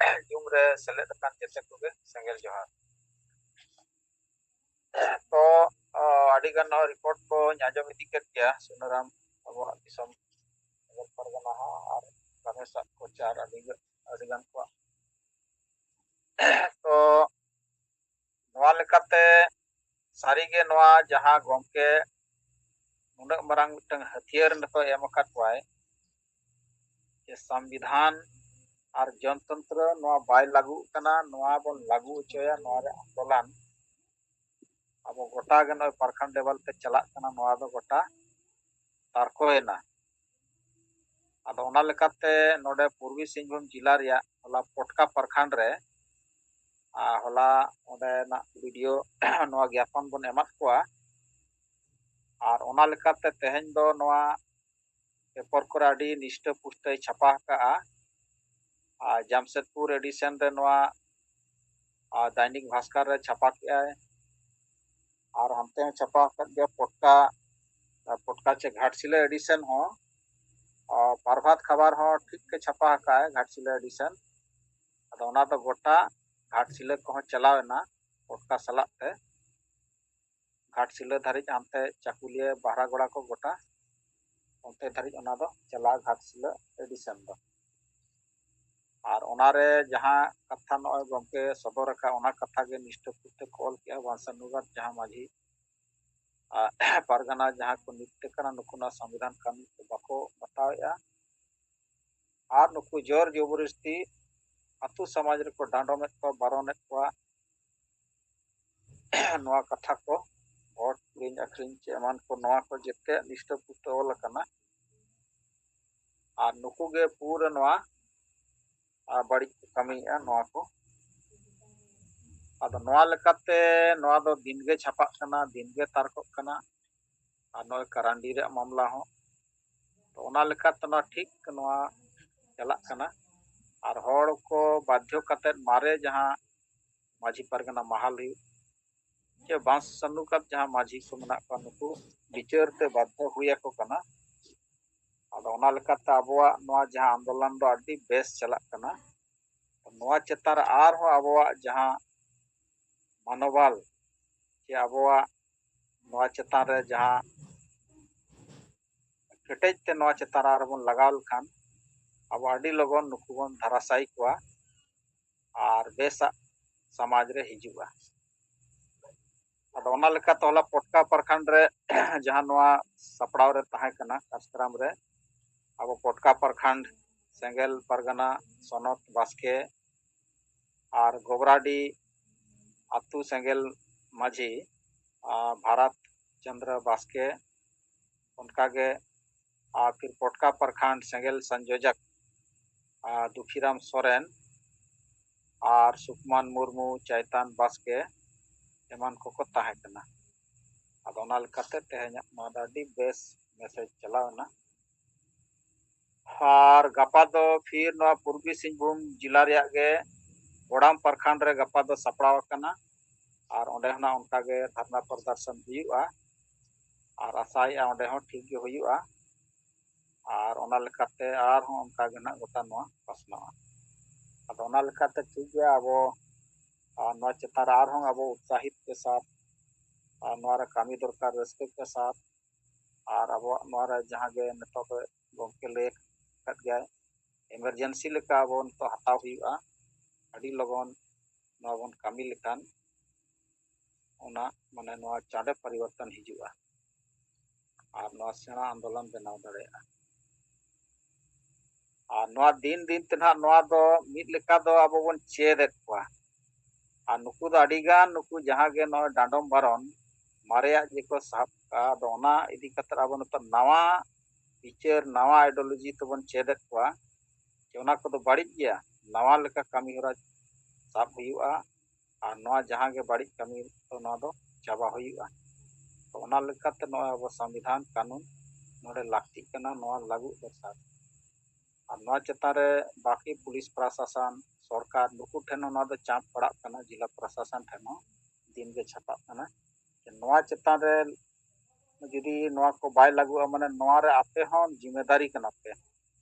ᱡᱩᱢ ᱨᱮ ᱥᱮᱞᱮᱫ ᱟᱠᱟᱱ ᱡᱮᱛᱮ ᱠᱚᱜᱮ ᱥᱮᱸᱜᱮᱞ ᱡᱚᱦᱟᱨ᱾ ᱛᱚ ᱟᱹᱰᱤ ᱜᱟᱱ ᱱᱚᱣᱟ ᱨᱤᱯᱳᱨᱴ ᱠᱚᱧ ᱟᱸᱡᱚᱢ ᱤᱫᱤ ᱠᱮᱫ ᱜᱮᱭᱟ, ᱥᱩᱱᱟᱹᱨᱟᱢ ᱟᱵᱚᱣᱟᱜ ᱫᱤᱥᱚᱢ ᱯᱟᱨᱜᱟᱱᱟ ᱦᱚᱸ ᱟᱨ ᱨᱟᱢᱮᱥᱟᱜ ᱠᱚᱪᱟᱨ ᱟᱹᱰᱤ ᱟᱹᱰᱤ ᱜᱟᱱ ᱠᱚᱣᱟᱜ᱾ ᱛᱚ ᱱᱚᱣᱟ ᱞᱮᱠᱟᱛᱮ ᱥᱟᱹᱨᱤᱜᱮ ᱱᱚᱣᱟ ᱡᱟᱦᱟᱸ ᱜᱚᱢᱠᱮ ᱱᱩᱱᱟᱹᱜ ᱢᱟᱨᱟᱝ ᱢᱤᱫᱴᱟᱝ ᱦᱟᱹᱛᱭᱟᱹᱨ ᱱᱤᱛᱚᱜ ᱮᱢ ᱟᱠᱟᱫ ᱠᱚᱣᱟᱭ, ᱡᱮ ᱥᱚᱝᱵᱤᱫᱷᱟᱱ ᱟᱨ ᱡᱚᱱᱛᱚᱱᱛᱨᱚ ᱱᱚᱣᱟ ᱵᱟᱭ ᱞᱟᱹᱜᱩᱜ ᱠᱟᱱᱟ, ᱱᱚᱣᱟ ᱵᱚᱱ ᱞᱟᱹᱜᱩ ᱦᱚᱪᱚᱭᱟ, ᱱᱚᱣᱟ ᱨᱮ ᱟᱱᱫᱳᱞᱚᱱ ᱟᱵᱚ ᱜᱚᱴᱟ ᱜᱮ ᱱᱚᱜᱼᱚᱭ ᱯᱨᱚᱠᱷᱚᱸᱰ ᱞᱮᱵᱮᱞ ᱛᱮ ᱪᱟᱞᱟᱜ ᱠᱟᱱᱟ, ᱱᱚᱣᱟ ᱫᱚ ᱜᱚᱴᱟ ᱛᱟᱨᱠᱚᱭᱮᱱᱟ᱾ ᱟᱫᱚ ᱚᱱᱟ ᱞᱮᱠᱟᱛᱮ ᱱᱚᱰᱮ ᱯᱩᱨᱵᱤ ᱥᱤᱝᱵᱷᱩᱢ ᱡᱮᱞᱟ ᱨᱮᱭᱟᱜ ᱦᱚᱞᱟ ᱯᱚᱴᱠᱟ ᱯᱨᱚᱠᱷᱚᱸᱰ ᱨᱮ, ᱟᱨ ᱦᱚᱞᱟ ᱚᱸᱰᱮᱱᱟᱜ ᱵᱤᱰᱤᱭᱳ ᱱᱚᱣᱟ ᱜᱮᱭᱟᱯᱚᱱ ᱵᱚᱱ ᱮᱢᱟᱫ ᱠᱚᱣᱟ᱾ ᱟᱨ ᱚᱱᱟ ᱞᱮᱠᱟᱛᱮ ᱛᱮᱦᱮᱧ ᱫᱚ ᱱᱚᱣᱟ ᱯᱮᱯᱟᱨ ᱠᱚᱨᱮ ᱟᱹᱰᱤ ᱱᱤᱥᱴᱟᱹ ᱯᱩᱥᱴᱟᱹᱭ ᱪᱷᱟᱯᱟ ᱟᱠᱟᱜᱼᱟ᱾ ᱟᱨ ᱡᱟᱢᱥᱮᱫᱽᱯᱩᱨ ᱮᱰᱤᱥᱚᱱ ᱨᱮ ᱱᱚᱣᱟ, ᱟᱨ ᱫᱟᱭᱱᱤᱠ ᱵᱷᱟᱥᱠᱟᱨ ᱨᱮ ᱪᱷᱟᱯᱟ ᱠᱮᱜᱼᱟᱭ᱾ ᱟᱨ ᱦᱟᱱᱛᱮ ᱦᱚᱸ ᱪᱷᱟᱯᱟ ᱟᱠᱟᱫ ᱜᱮᱭᱟ ᱯᱚᱴᱠᱟ, ᱟᱨ ᱯᱚᱴᱠᱟ ᱪᱮ ᱜᱷᱟᱴᱥᱤᱞᱟᱹ ᱮᱰᱤᱥᱚᱱ ᱦᱚᱸ, ᱟᱨ ᱯᱨᱚᱵᱷᱟᱛ ᱠᱷᱟᱵᱟᱨ ᱦᱚᱸ ᱴᱷᱤᱠ ᱜᱮ ᱪᱷᱟᱯᱟ ᱟᱠᱟᱫᱼᱟᱭ ᱜᱷᱟᱴᱥᱤᱞᱟᱹ ᱮᱰᱤᱥᱚᱱ᱾ ᱟᱫᱚ ᱚᱱᱟ ᱫᱚ ᱜᱚᱴᱟ ᱜᱷᱟᱴᱥᱤᱞᱟᱹ ᱠᱚᱦᱚᱸ ᱪᱟᱞᱟᱣ ᱮᱱᱟ ᱯᱚᱴᱠᱟ ᱥᱟᱞᱟᱜ ᱛᱮ᱾ ᱜᱷᱟᱴᱥᱤᱞᱟᱹ ᱫᱷᱟᱹᱨᱤᱡ ᱦᱟᱱᱛᱮ ᱪᱟᱠᱩᱞᱤᱭᱟᱹ, ᱵᱟᱦᱨᱟᱜᱚᱲᱟ ᱠᱚ ᱜᱚᱴᱟ ᱚᱱᱛᱮ ᱫᱷᱟᱹᱨᱤᱡ ᱚᱱᱟ ᱫᱚ ᱪᱟᱞᱟᱜᱼᱟ ᱜᱷᱟᱴᱥᱤᱞᱟᱹ ᱮᱰᱤᱥᱚᱱ ᱫᱚ᱾ ᱟᱨ ᱚᱱᱟᱨᱮ ᱡᱟᱦᱟᱸ ᱠᱟᱛᱷᱟ ᱱᱚᱜᱼᱚᱭ ᱜᱚᱢᱠᱮ ᱥᱚᱫᱚᱨ ᱟᱠᱟᱫ, ᱚᱱᱟ ᱠᱟᱛᱷᱟ ᱜᱮ ᱱᱤᱥᱴᱟᱹ ᱯᱩᱥᱴᱟᱹ ᱠᱚ ᱚᱞ ᱠᱮᱜᱼᱟ ᱵᱚᱝᱥᱟᱱᱩᱜᱷᱟᱛ ᱡᱟᱦᱟᱸ ᱢᱟᱹᱡᱷᱤ, ᱟᱨ ᱯᱟᱨᱜᱟᱱᱟ ᱡᱟᱦᱟᱸ ᱠᱚ ᱱᱤᱭᱩᱠᱛ ᱠᱟᱱᱟ, ᱱᱩᱠᱩ ᱱᱚᱣᱟ ᱥᱚᱝᱵᱤᱫᱷᱟᱱ ᱠᱟᱹᱢᱤ ᱠᱚ ᱵᱟᱠᱚ ᱵᱟᱛᱟᱣᱮᱫᱼᱟ᱾ ᱟᱨ ᱱᱩᱠᱩ ᱡᱳᱨ ᱡᱚᱵᱚᱨᱫᱚᱥᱛᱤ ᱟᱹᱛᱩ ᱥᱚᱢᱟᱡᱽ ᱨᱮᱠᱚ ᱰᱟᱸᱰᱚᱢᱮᱫ ᱠᱚᱣᱟ, ᱵᱟᱨᱚᱱᱮᱫ ᱠᱚᱣᱟ᱾ ᱱᱚᱣᱟ ᱠᱟᱛᱷᱟ ᱠᱚ, ᱵᱷᱳᱴ ᱠᱤᱨᱤᱧ ᱟᱹᱠᱷᱨᱤᱧ ᱪᱮ ᱮᱢᱟᱱ ᱠᱚ, ᱱᱚᱣᱟ ᱠᱚ ᱡᱮᱛᱮ ᱱᱤᱥᱴᱟᱹ ᱯᱩᱥᱴᱟᱹ ᱚᱞ ᱟᱠᱟᱱᱟ᱾ ᱟᱨ ᱱᱩᱠᱩ ᱜᱮ ᱯᱩᱨᱟᱹ ᱱᱚᱣᱟ, ᱟᱨ, ᱵᱟᱹᱲᱤᱡ ᱠᱚ ᱠᱟᱹᱢᱤᱭᱮᱫᱼᱟ ᱱᱚᱣᱟ ᱠᱚ᱾ ᱟᱫᱚ ᱱᱚᱣᱟ ᱞᱮᱠᱟᱛᱮ ᱱᱚᱣᱟ ᱫᱚ ᱫᱤᱱᱜᱮ ᱪᱷᱟᱯᱟᱜ ᱠᱟᱱᱟ, ᱫᱤᱱᱜᱮ ᱛᱟᱨᱠᱚᱜ ᱠᱟᱱᱟ᱾ ᱟᱨ ᱱᱚᱜᱼᱚᱭ ᱠᱟᱨᱟᱱᱰᱤ ᱨᱮᱭᱟᱜ ᱢᱟᱢᱞᱟ ᱦᱚᱸ, ᱛᱚ ᱚᱱᱟ ᱞᱮᱠᱟᱛᱮ ᱱᱚᱣᱟ ᱴᱷᱤᱠ ᱱᱚᱣᱟ ᱪᱟᱞᱟᱜ ᱠᱟᱱᱟ᱾ ᱟᱨ ᱦᱚᱲ ᱠᱚ ᱵᱟᱫᱽᱫᱷᱚ ᱠᱟᱛᱮᱫ ᱢᱟᱨᱮ ᱡᱟᱦᱟᱸ ᱢᱟᱹᱡᱷᱤ ᱯᱟᱨᱜᱟᱱᱟ ᱢᱟᱦᱟᱞ ᱦᱩᱭᱩᱜ ᱪᱮ ᱵᱟᱸᱥ ᱥᱟᱱᱩᱠᱟᱛ ᱡᱟᱦᱟᱸ ᱢᱟᱹᱡᱷᱤ ᱠᱚ ᱢᱮᱱᱟᱜ ᱠᱚᱣᱟ, ᱱᱩᱠᱩ ᱵᱤᱪᱟᱹᱨ ᱛᱮ ᱵᱟᱫᱽᱫᱷᱚ ᱦᱩᱭ ᱟᱠᱚ ᱠᱟᱱᱟ᱾ ᱟᱫᱚ ᱚᱱᱟ ᱞᱮᱠᱟᱛᱮ ᱟᱵᱚᱣᱟᱜ ᱱᱚᱣᱟ ᱡᱟᱦᱟᱸ ᱟᱱᱫᱳᱞᱚᱱ ᱫᱚ ᱟᱹᱰᱤ ᱵᱮᱥ ᱪᱟᱞᱟᱜ ᱠᱟᱱᱟ᱾ ᱱᱚᱣᱟ ᱪᱮᱛᱟᱱ ᱨᱮ ᱟᱨᱦᱚᱸ ᱟᱵᱚᱣᱟᱜ ᱡᱟᱦᱟᱸ ᱢᱚᱱᱳᱵᱚᱞ ᱪᱮ ᱟᱵᱚᱣᱟᱜ ᱱᱚᱣᱟ ᱪᱮᱛᱟᱱ ᱨᱮ ᱡᱟᱦᱟᱸ ᱠᱮᱴᱮᱡ ᱛᱮ ᱱᱚᱣᱟ ᱪᱮᱛᱟᱱ ᱨᱮ ᱟᱨᱦᱚᱸ ᱵᱚᱱ ᱞᱟᱜᱟᱣ ᱞᱮᱠᱷᱟᱱ, ᱟᱵᱚ ᱟᱹᱰᱤ ᱞᱚᱜᱚᱱ ᱱᱩᱠᱩ ᱵᱚᱱ ᱫᱷᱟᱨᱟᱥᱟᱭᱤ ᱠᱚᱣᱟ ᱟᱨ ᱵᱮᱥᱟᱜ ᱥᱚᱢᱟᱡᱽ ᱨᱮ ᱦᱤᱡᱩᱜᱼᱟ᱾ ᱟᱫᱚ ᱚᱱᱟ ᱞᱮᱠᱟᱛᱮ ᱦᱚᱞᱟ ᱯᱚᱴᱠᱟ ᱯᱨᱚᱠᱷᱚᱸᱰ ᱨᱮ ᱡᱟᱦᱟᱸ ᱱᱚᱣᱟ ᱥᱟᱯᱲᱟᱣ ᱨᱮ ᱛᱟᱦᱮᱸ ᱠᱟᱱᱟ ᱠᱟᱨᱡᱚᱠᱨᱚᱢ ᱨᱮ, ᱟᱵᱚ ᱯᱚᱴᱠᱟ ᱯᱨᱚᱠᱷᱚᱸᱰ ᱥᱮᱸᱜᱮᱞ ᱯᱟᱨᱜᱟᱱᱟ ᱥᱚᱱᱚᱛ ᱵᱟᱥᱠᱮ ᱟᱨ ᱜᱚᱵᱨᱟᱰᱤ ᱟᱹᱛᱩ ᱥᱮᱸᱜᱮᱞ ᱢᱟᱹᱡᱷᱤ, ᱟᱨ, ᱵᱷᱟᱨᱟᱛ ᱪᱚᱸᱫᱽᱨᱚ ᱵᱟᱥᱠᱮ, ᱚᱱᱠᱟᱜᱮ, ᱟᱨ, ᱯᱷᱤᱨ ᱯᱚᱴᱠᱟ ᱯᱨᱚᱠᱷᱚᱸᱰ ᱥᱮᱸᱜᱮᱞ ᱥᱚᱝᱡᱳᱡᱚᱠ, ᱟᱨ, ᱫᱩᱠᱷᱤᱨᱟᱢ ᱥᱚᱨᱮᱱ ᱟᱨ ᱥᱩᱠᱢᱟᱱ ᱢᱩᱨᱢᱩ, ᱪᱟᱭᱛᱟᱱ ᱵᱟᱥᱠᱮ, ᱮᱢᱟᱱ ᱠᱚᱠᱚ ᱛᱟᱦᱮᱸ ᱠᱟᱱᱟ᱾ ᱟᱫᱚ ᱚᱱᱟ ᱞᱮᱠᱟᱛᱮ ᱛᱮᱦᱮᱧᱟᱜ ᱱᱚᱣᱟ ᱫᱚ ᱟᱹᱰᱤ ᱵᱮᱥ ᱢᱮᱥᱮᱡᱽ ᱪᱟᱞᱟᱣ ᱮᱱᱟ᱾ ᱟᱨ ᱜᱟᱯᱟ ᱫᱚ ᱯᱷᱤᱨ ᱱᱚᱣᱟ ᱯᱩᱨᱵᱤ ᱥᱤᱝᱵᱷᱩᱢ ᱡᱮᱞᱟ ᱨᱮᱭᱟᱜ ᱜᱮ ᱵᱚᱰᱟᱢ ᱯᱨᱚᱠᱷᱚᱸᱰ ᱨᱮ ᱜᱟᱯᱟ ᱫᱚ ᱥᱟᱯᱲᱟᱣ ᱟᱠᱟᱱᱟ᱾ ᱟᱨ ᱚᱸᱰᱮ ᱦᱚᱸ ᱱᱟᱜ ᱚᱱᱠᱟ ᱜᱮ ᱫᱷᱟᱨᱱᱟ ᱯᱨᱚᱫᱚᱨᱥᱚᱱ ᱦᱩᱭᱩᱜᱼᱟ᱾ ᱟᱨ ᱟᱥᱟᱭᱮᱫᱼᱟ ᱚᱸᱰᱮ ᱦᱚᱸ ᱴᱷᱤᱠ ᱜᱮ ᱦᱩᱭᱩᱜᱼᱟ᱾ ᱟᱨ ᱚᱱᱟ ᱞᱮᱠᱟᱛᱮ ᱟᱨᱦᱚᱸ ᱚᱱᱠᱟ ᱜᱮ ᱱᱟᱜ ᱜᱚᱴᱟ ᱱᱚᱣᱟ ᱯᱟᱥᱱᱟᱜᱼᱟ᱾ ᱟᱫᱚ ᱚᱱᱟ ᱞᱮᱠᱟᱛᱮ ᱴᱷᱤᱠ ᱜᱮᱭᱟ, ᱟᱵᱚ, ᱟᱨ, ᱱᱚᱣᱟ ᱪᱮᱛᱟᱱ ᱨᱮ ᱟᱨᱦᱚᱸ ᱟᱵᱚ ᱩᱛᱥᱟᱦᱤᱛ ᱠᱮ ᱥᱟᱛ, ᱟᱨ, ᱱᱚᱣᱟ ᱨᱮ ᱠᱟᱹᱢᱤ ᱫᱚᱨᱠᱟᱨ ᱨᱟᱹᱥᱠᱟᱹ ᱠᱮ ᱥᱟᱛ᱾ ᱟᱨ ᱟᱵᱚᱣᱟᱜ ᱱᱚᱣᱟ ᱨᱮ ᱡᱟᱦᱟᱸ ᱜᱮ ᱱᱤᱛᱚᱜ ᱫᱚ ᱜᱚᱢᱠᱮ ᱞᱟᱹᱭ ᱟᱠᱟᱫ ᱜᱮᱭᱟᱭ, emergency ᱞᱮᱠᱟ ᱟᱵᱚ ᱱᱤᱛᱚᱜ ᱦᱟᱛᱟᱣ ᱦᱩᱭᱩᱜᱼᱟ᱾ ᱟᱹᱰᱤ ᱞᱚᱜᱚᱱ ᱱᱚᱣᱟ ᱵᱚᱱ ᱠᱟᱹᱢᱤ ᱞᱮᱠᱷᱟᱱ ᱚᱱᱟ, ᱢᱟᱱᱮ, ᱱᱚᱣᱟ ᱪᱟᱸᱰᱮ ᱯᱚᱨᱤᱵᱚᱨᱛᱚᱱ ᱦᱤᱡᱩᱜᱼᱟ ᱟᱨ ᱱᱚᱣᱟ ᱥᱮᱬᱟ ᱟᱱᱫᱳᱞᱚᱱ ᱵᱮᱱᱟᱣ ᱫᱟᱲᱮᱭᱟᱜᱼᱟ᱾ ᱟᱨ ᱱᱚᱣᱟ ᱫᱤᱱ ᱫᱤᱱ ᱛᱮ ᱱᱟᱦᱟᱜ ᱱᱚᱣᱟ ᱫᱚ ᱢᱤᱫ ᱞᱮᱠᱟ ᱫᱚ ᱟᱵᱚ ᱵᱚᱱ ᱪᱮᱫ ᱮᱫ ᱠᱚᱣᱟ᱾ ᱟᱨ ᱱᱩᱠᱩ ᱫᱚ ᱟᱹᱰᱤ ᱜᱟᱱ, ᱱᱩᱠᱩ ᱡᱟᱦᱟᱸ ᱜᱮ ᱱᱚᱜᱼᱚᱭ ᱰᱟᱸᱰᱚᱢ ᱵᱟᱨᱚᱱ ᱢᱟᱨᱮᱭᱟᱜ ᱡᱮᱠᱚ ᱥᱟᱵ ᱠᱟᱜᱼᱟ, ᱟᱫᱚ ᱚᱱᱟ ᱤᱫᱤ ᱠᱟᱛᱮ ᱟᱵᱚ ᱱᱤᱛᱚᱜ ᱱᱟᱣᱟ ᱵᱤᱪᱟᱹᱨ, ᱱᱟᱣᱟ ideology ᱛᱮᱵᱚᱱ ᱪᱮᱫ ᱮᱫ ᱠᱚᱣᱟ ᱡᱮ ᱚᱱᱟ ᱠᱚᱫᱚ ᱵᱟᱹᱲᱤᱡ ᱜᱮᱭᱟ, ᱱᱟᱣᱟ ᱞᱮᱠᱟ ᱠᱟᱹᱢᱤ ᱦᱚᱨᱟ ᱥᱟᱵ ᱦᱩᱭᱩᱜᱼᱟ᱾ ᱟᱨ ᱱᱚᱣᱟ ᱡᱟᱦᱟᱸ ᱜᱮ ᱵᱟᱹᱲᱤᱡ ᱠᱟᱹᱢᱤ ᱫᱚ ᱱᱚᱣᱟ ᱫᱚ ᱪᱟᱵᱟ ᱦᱩᱭᱩᱜᱼᱟ᱾ ᱛᱚ ᱚᱱᱟ ᱞᱮᱠᱟᱛᱮ ᱱᱚᱣᱟ ᱟᱵᱚ ᱥᱚᱝᱵᱤᱫᱷᱟᱱ ᱠᱟᱹᱱᱩᱱ ᱱᱚᱰᱮ ᱞᱟᱹᱠᱛᱤᱜ ᱠᱟᱱᱟ, ᱱᱚᱣᱟ ᱞᱟᱹᱜᱩ ᱫᱚᱨᱠᱟᱨ᱾ ᱟᱨ ᱱᱚᱣᱟ ᱪᱮᱛᱟᱱ ᱨᱮ ᱵᱟᱹᱠᱤ ᱯᱩᱞᱤᱥ ᱯᱨᱚᱥᱟᱥᱚᱱ, ᱥᱚᱨᱠᱟᱨ, ᱱᱩᱠᱩ ᱴᱷᱮᱱ ᱦᱚᱸ ᱱᱚᱣᱟ ᱫᱚ ᱪᱟᱯ ᱯᱟᱲᱟᱜ ᱠᱟᱱᱟ, ᱡᱮᱞᱟ ᱯᱨᱚᱥᱟᱥᱚᱱ ᱴᱷᱮᱱ ᱦᱚᱸ ᱫᱤᱱ ᱜᱮ ᱪᱷᱟᱯᱟᱜ ᱠᱟᱱᱟ᱾ ᱱᱚᱣᱟ ᱪᱮᱛᱟᱱ ᱨᱮ ᱡᱩᱫᱤ ᱱᱚᱣᱟ ᱠᱚ ᱵᱟᱭ ᱞᱟᱹᱜᱩᱜᱼᱟ, ᱢᱟᱱᱮ ᱱᱚᱣᱟ ᱨᱮ ᱟᱯᱮ ᱦᱚᱸ ᱡᱤᱢᱢᱮᱫᱟᱨᱤ ᱠᱟᱱᱟ ᱯᱮ᱾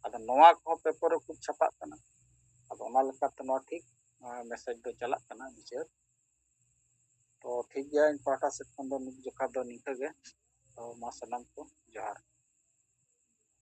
ᱟᱫᱚ ᱱᱚᱣᱟ ᱠᱚᱦᱚᱸ ᱯᱮᱯᱟᱨ ᱨᱮ ᱠᱷᱩᱵ ᱪᱷᱟᱯᱟᱜ ᱠᱟᱱᱟ᱾ ᱟᱫᱚ ᱚᱱᱟ ᱞᱮᱠᱟᱛᱮ ᱱᱚᱣᱟ ᱴᱷᱤᱠ ᱢᱮᱥᱮᱡᱽ ᱫᱚ ᱪᱟᱞᱟᱜ ᱠᱟᱱᱟ ᱵᱤᱪᱟᱹᱨ᱾ ᱛᱚ ᱴᱷᱤᱠ ᱜᱮᱭᱟ, ᱤᱧ ᱯᱟᱦᱴᱟ ᱥᱮᱫ ᱠᱷᱚᱱ ᱫᱚ ᱱᱤᱛ ᱡᱚᱠᱷᱟ ᱫᱚ ᱱᱤᱝᱠᱟᱹ ᱜᱮ᱾ ᱛᱚ ᱢᱟ ᱥᱟᱱᱟᱢ ᱠᱚ ᱡᱚᱦᱟᱨ᱾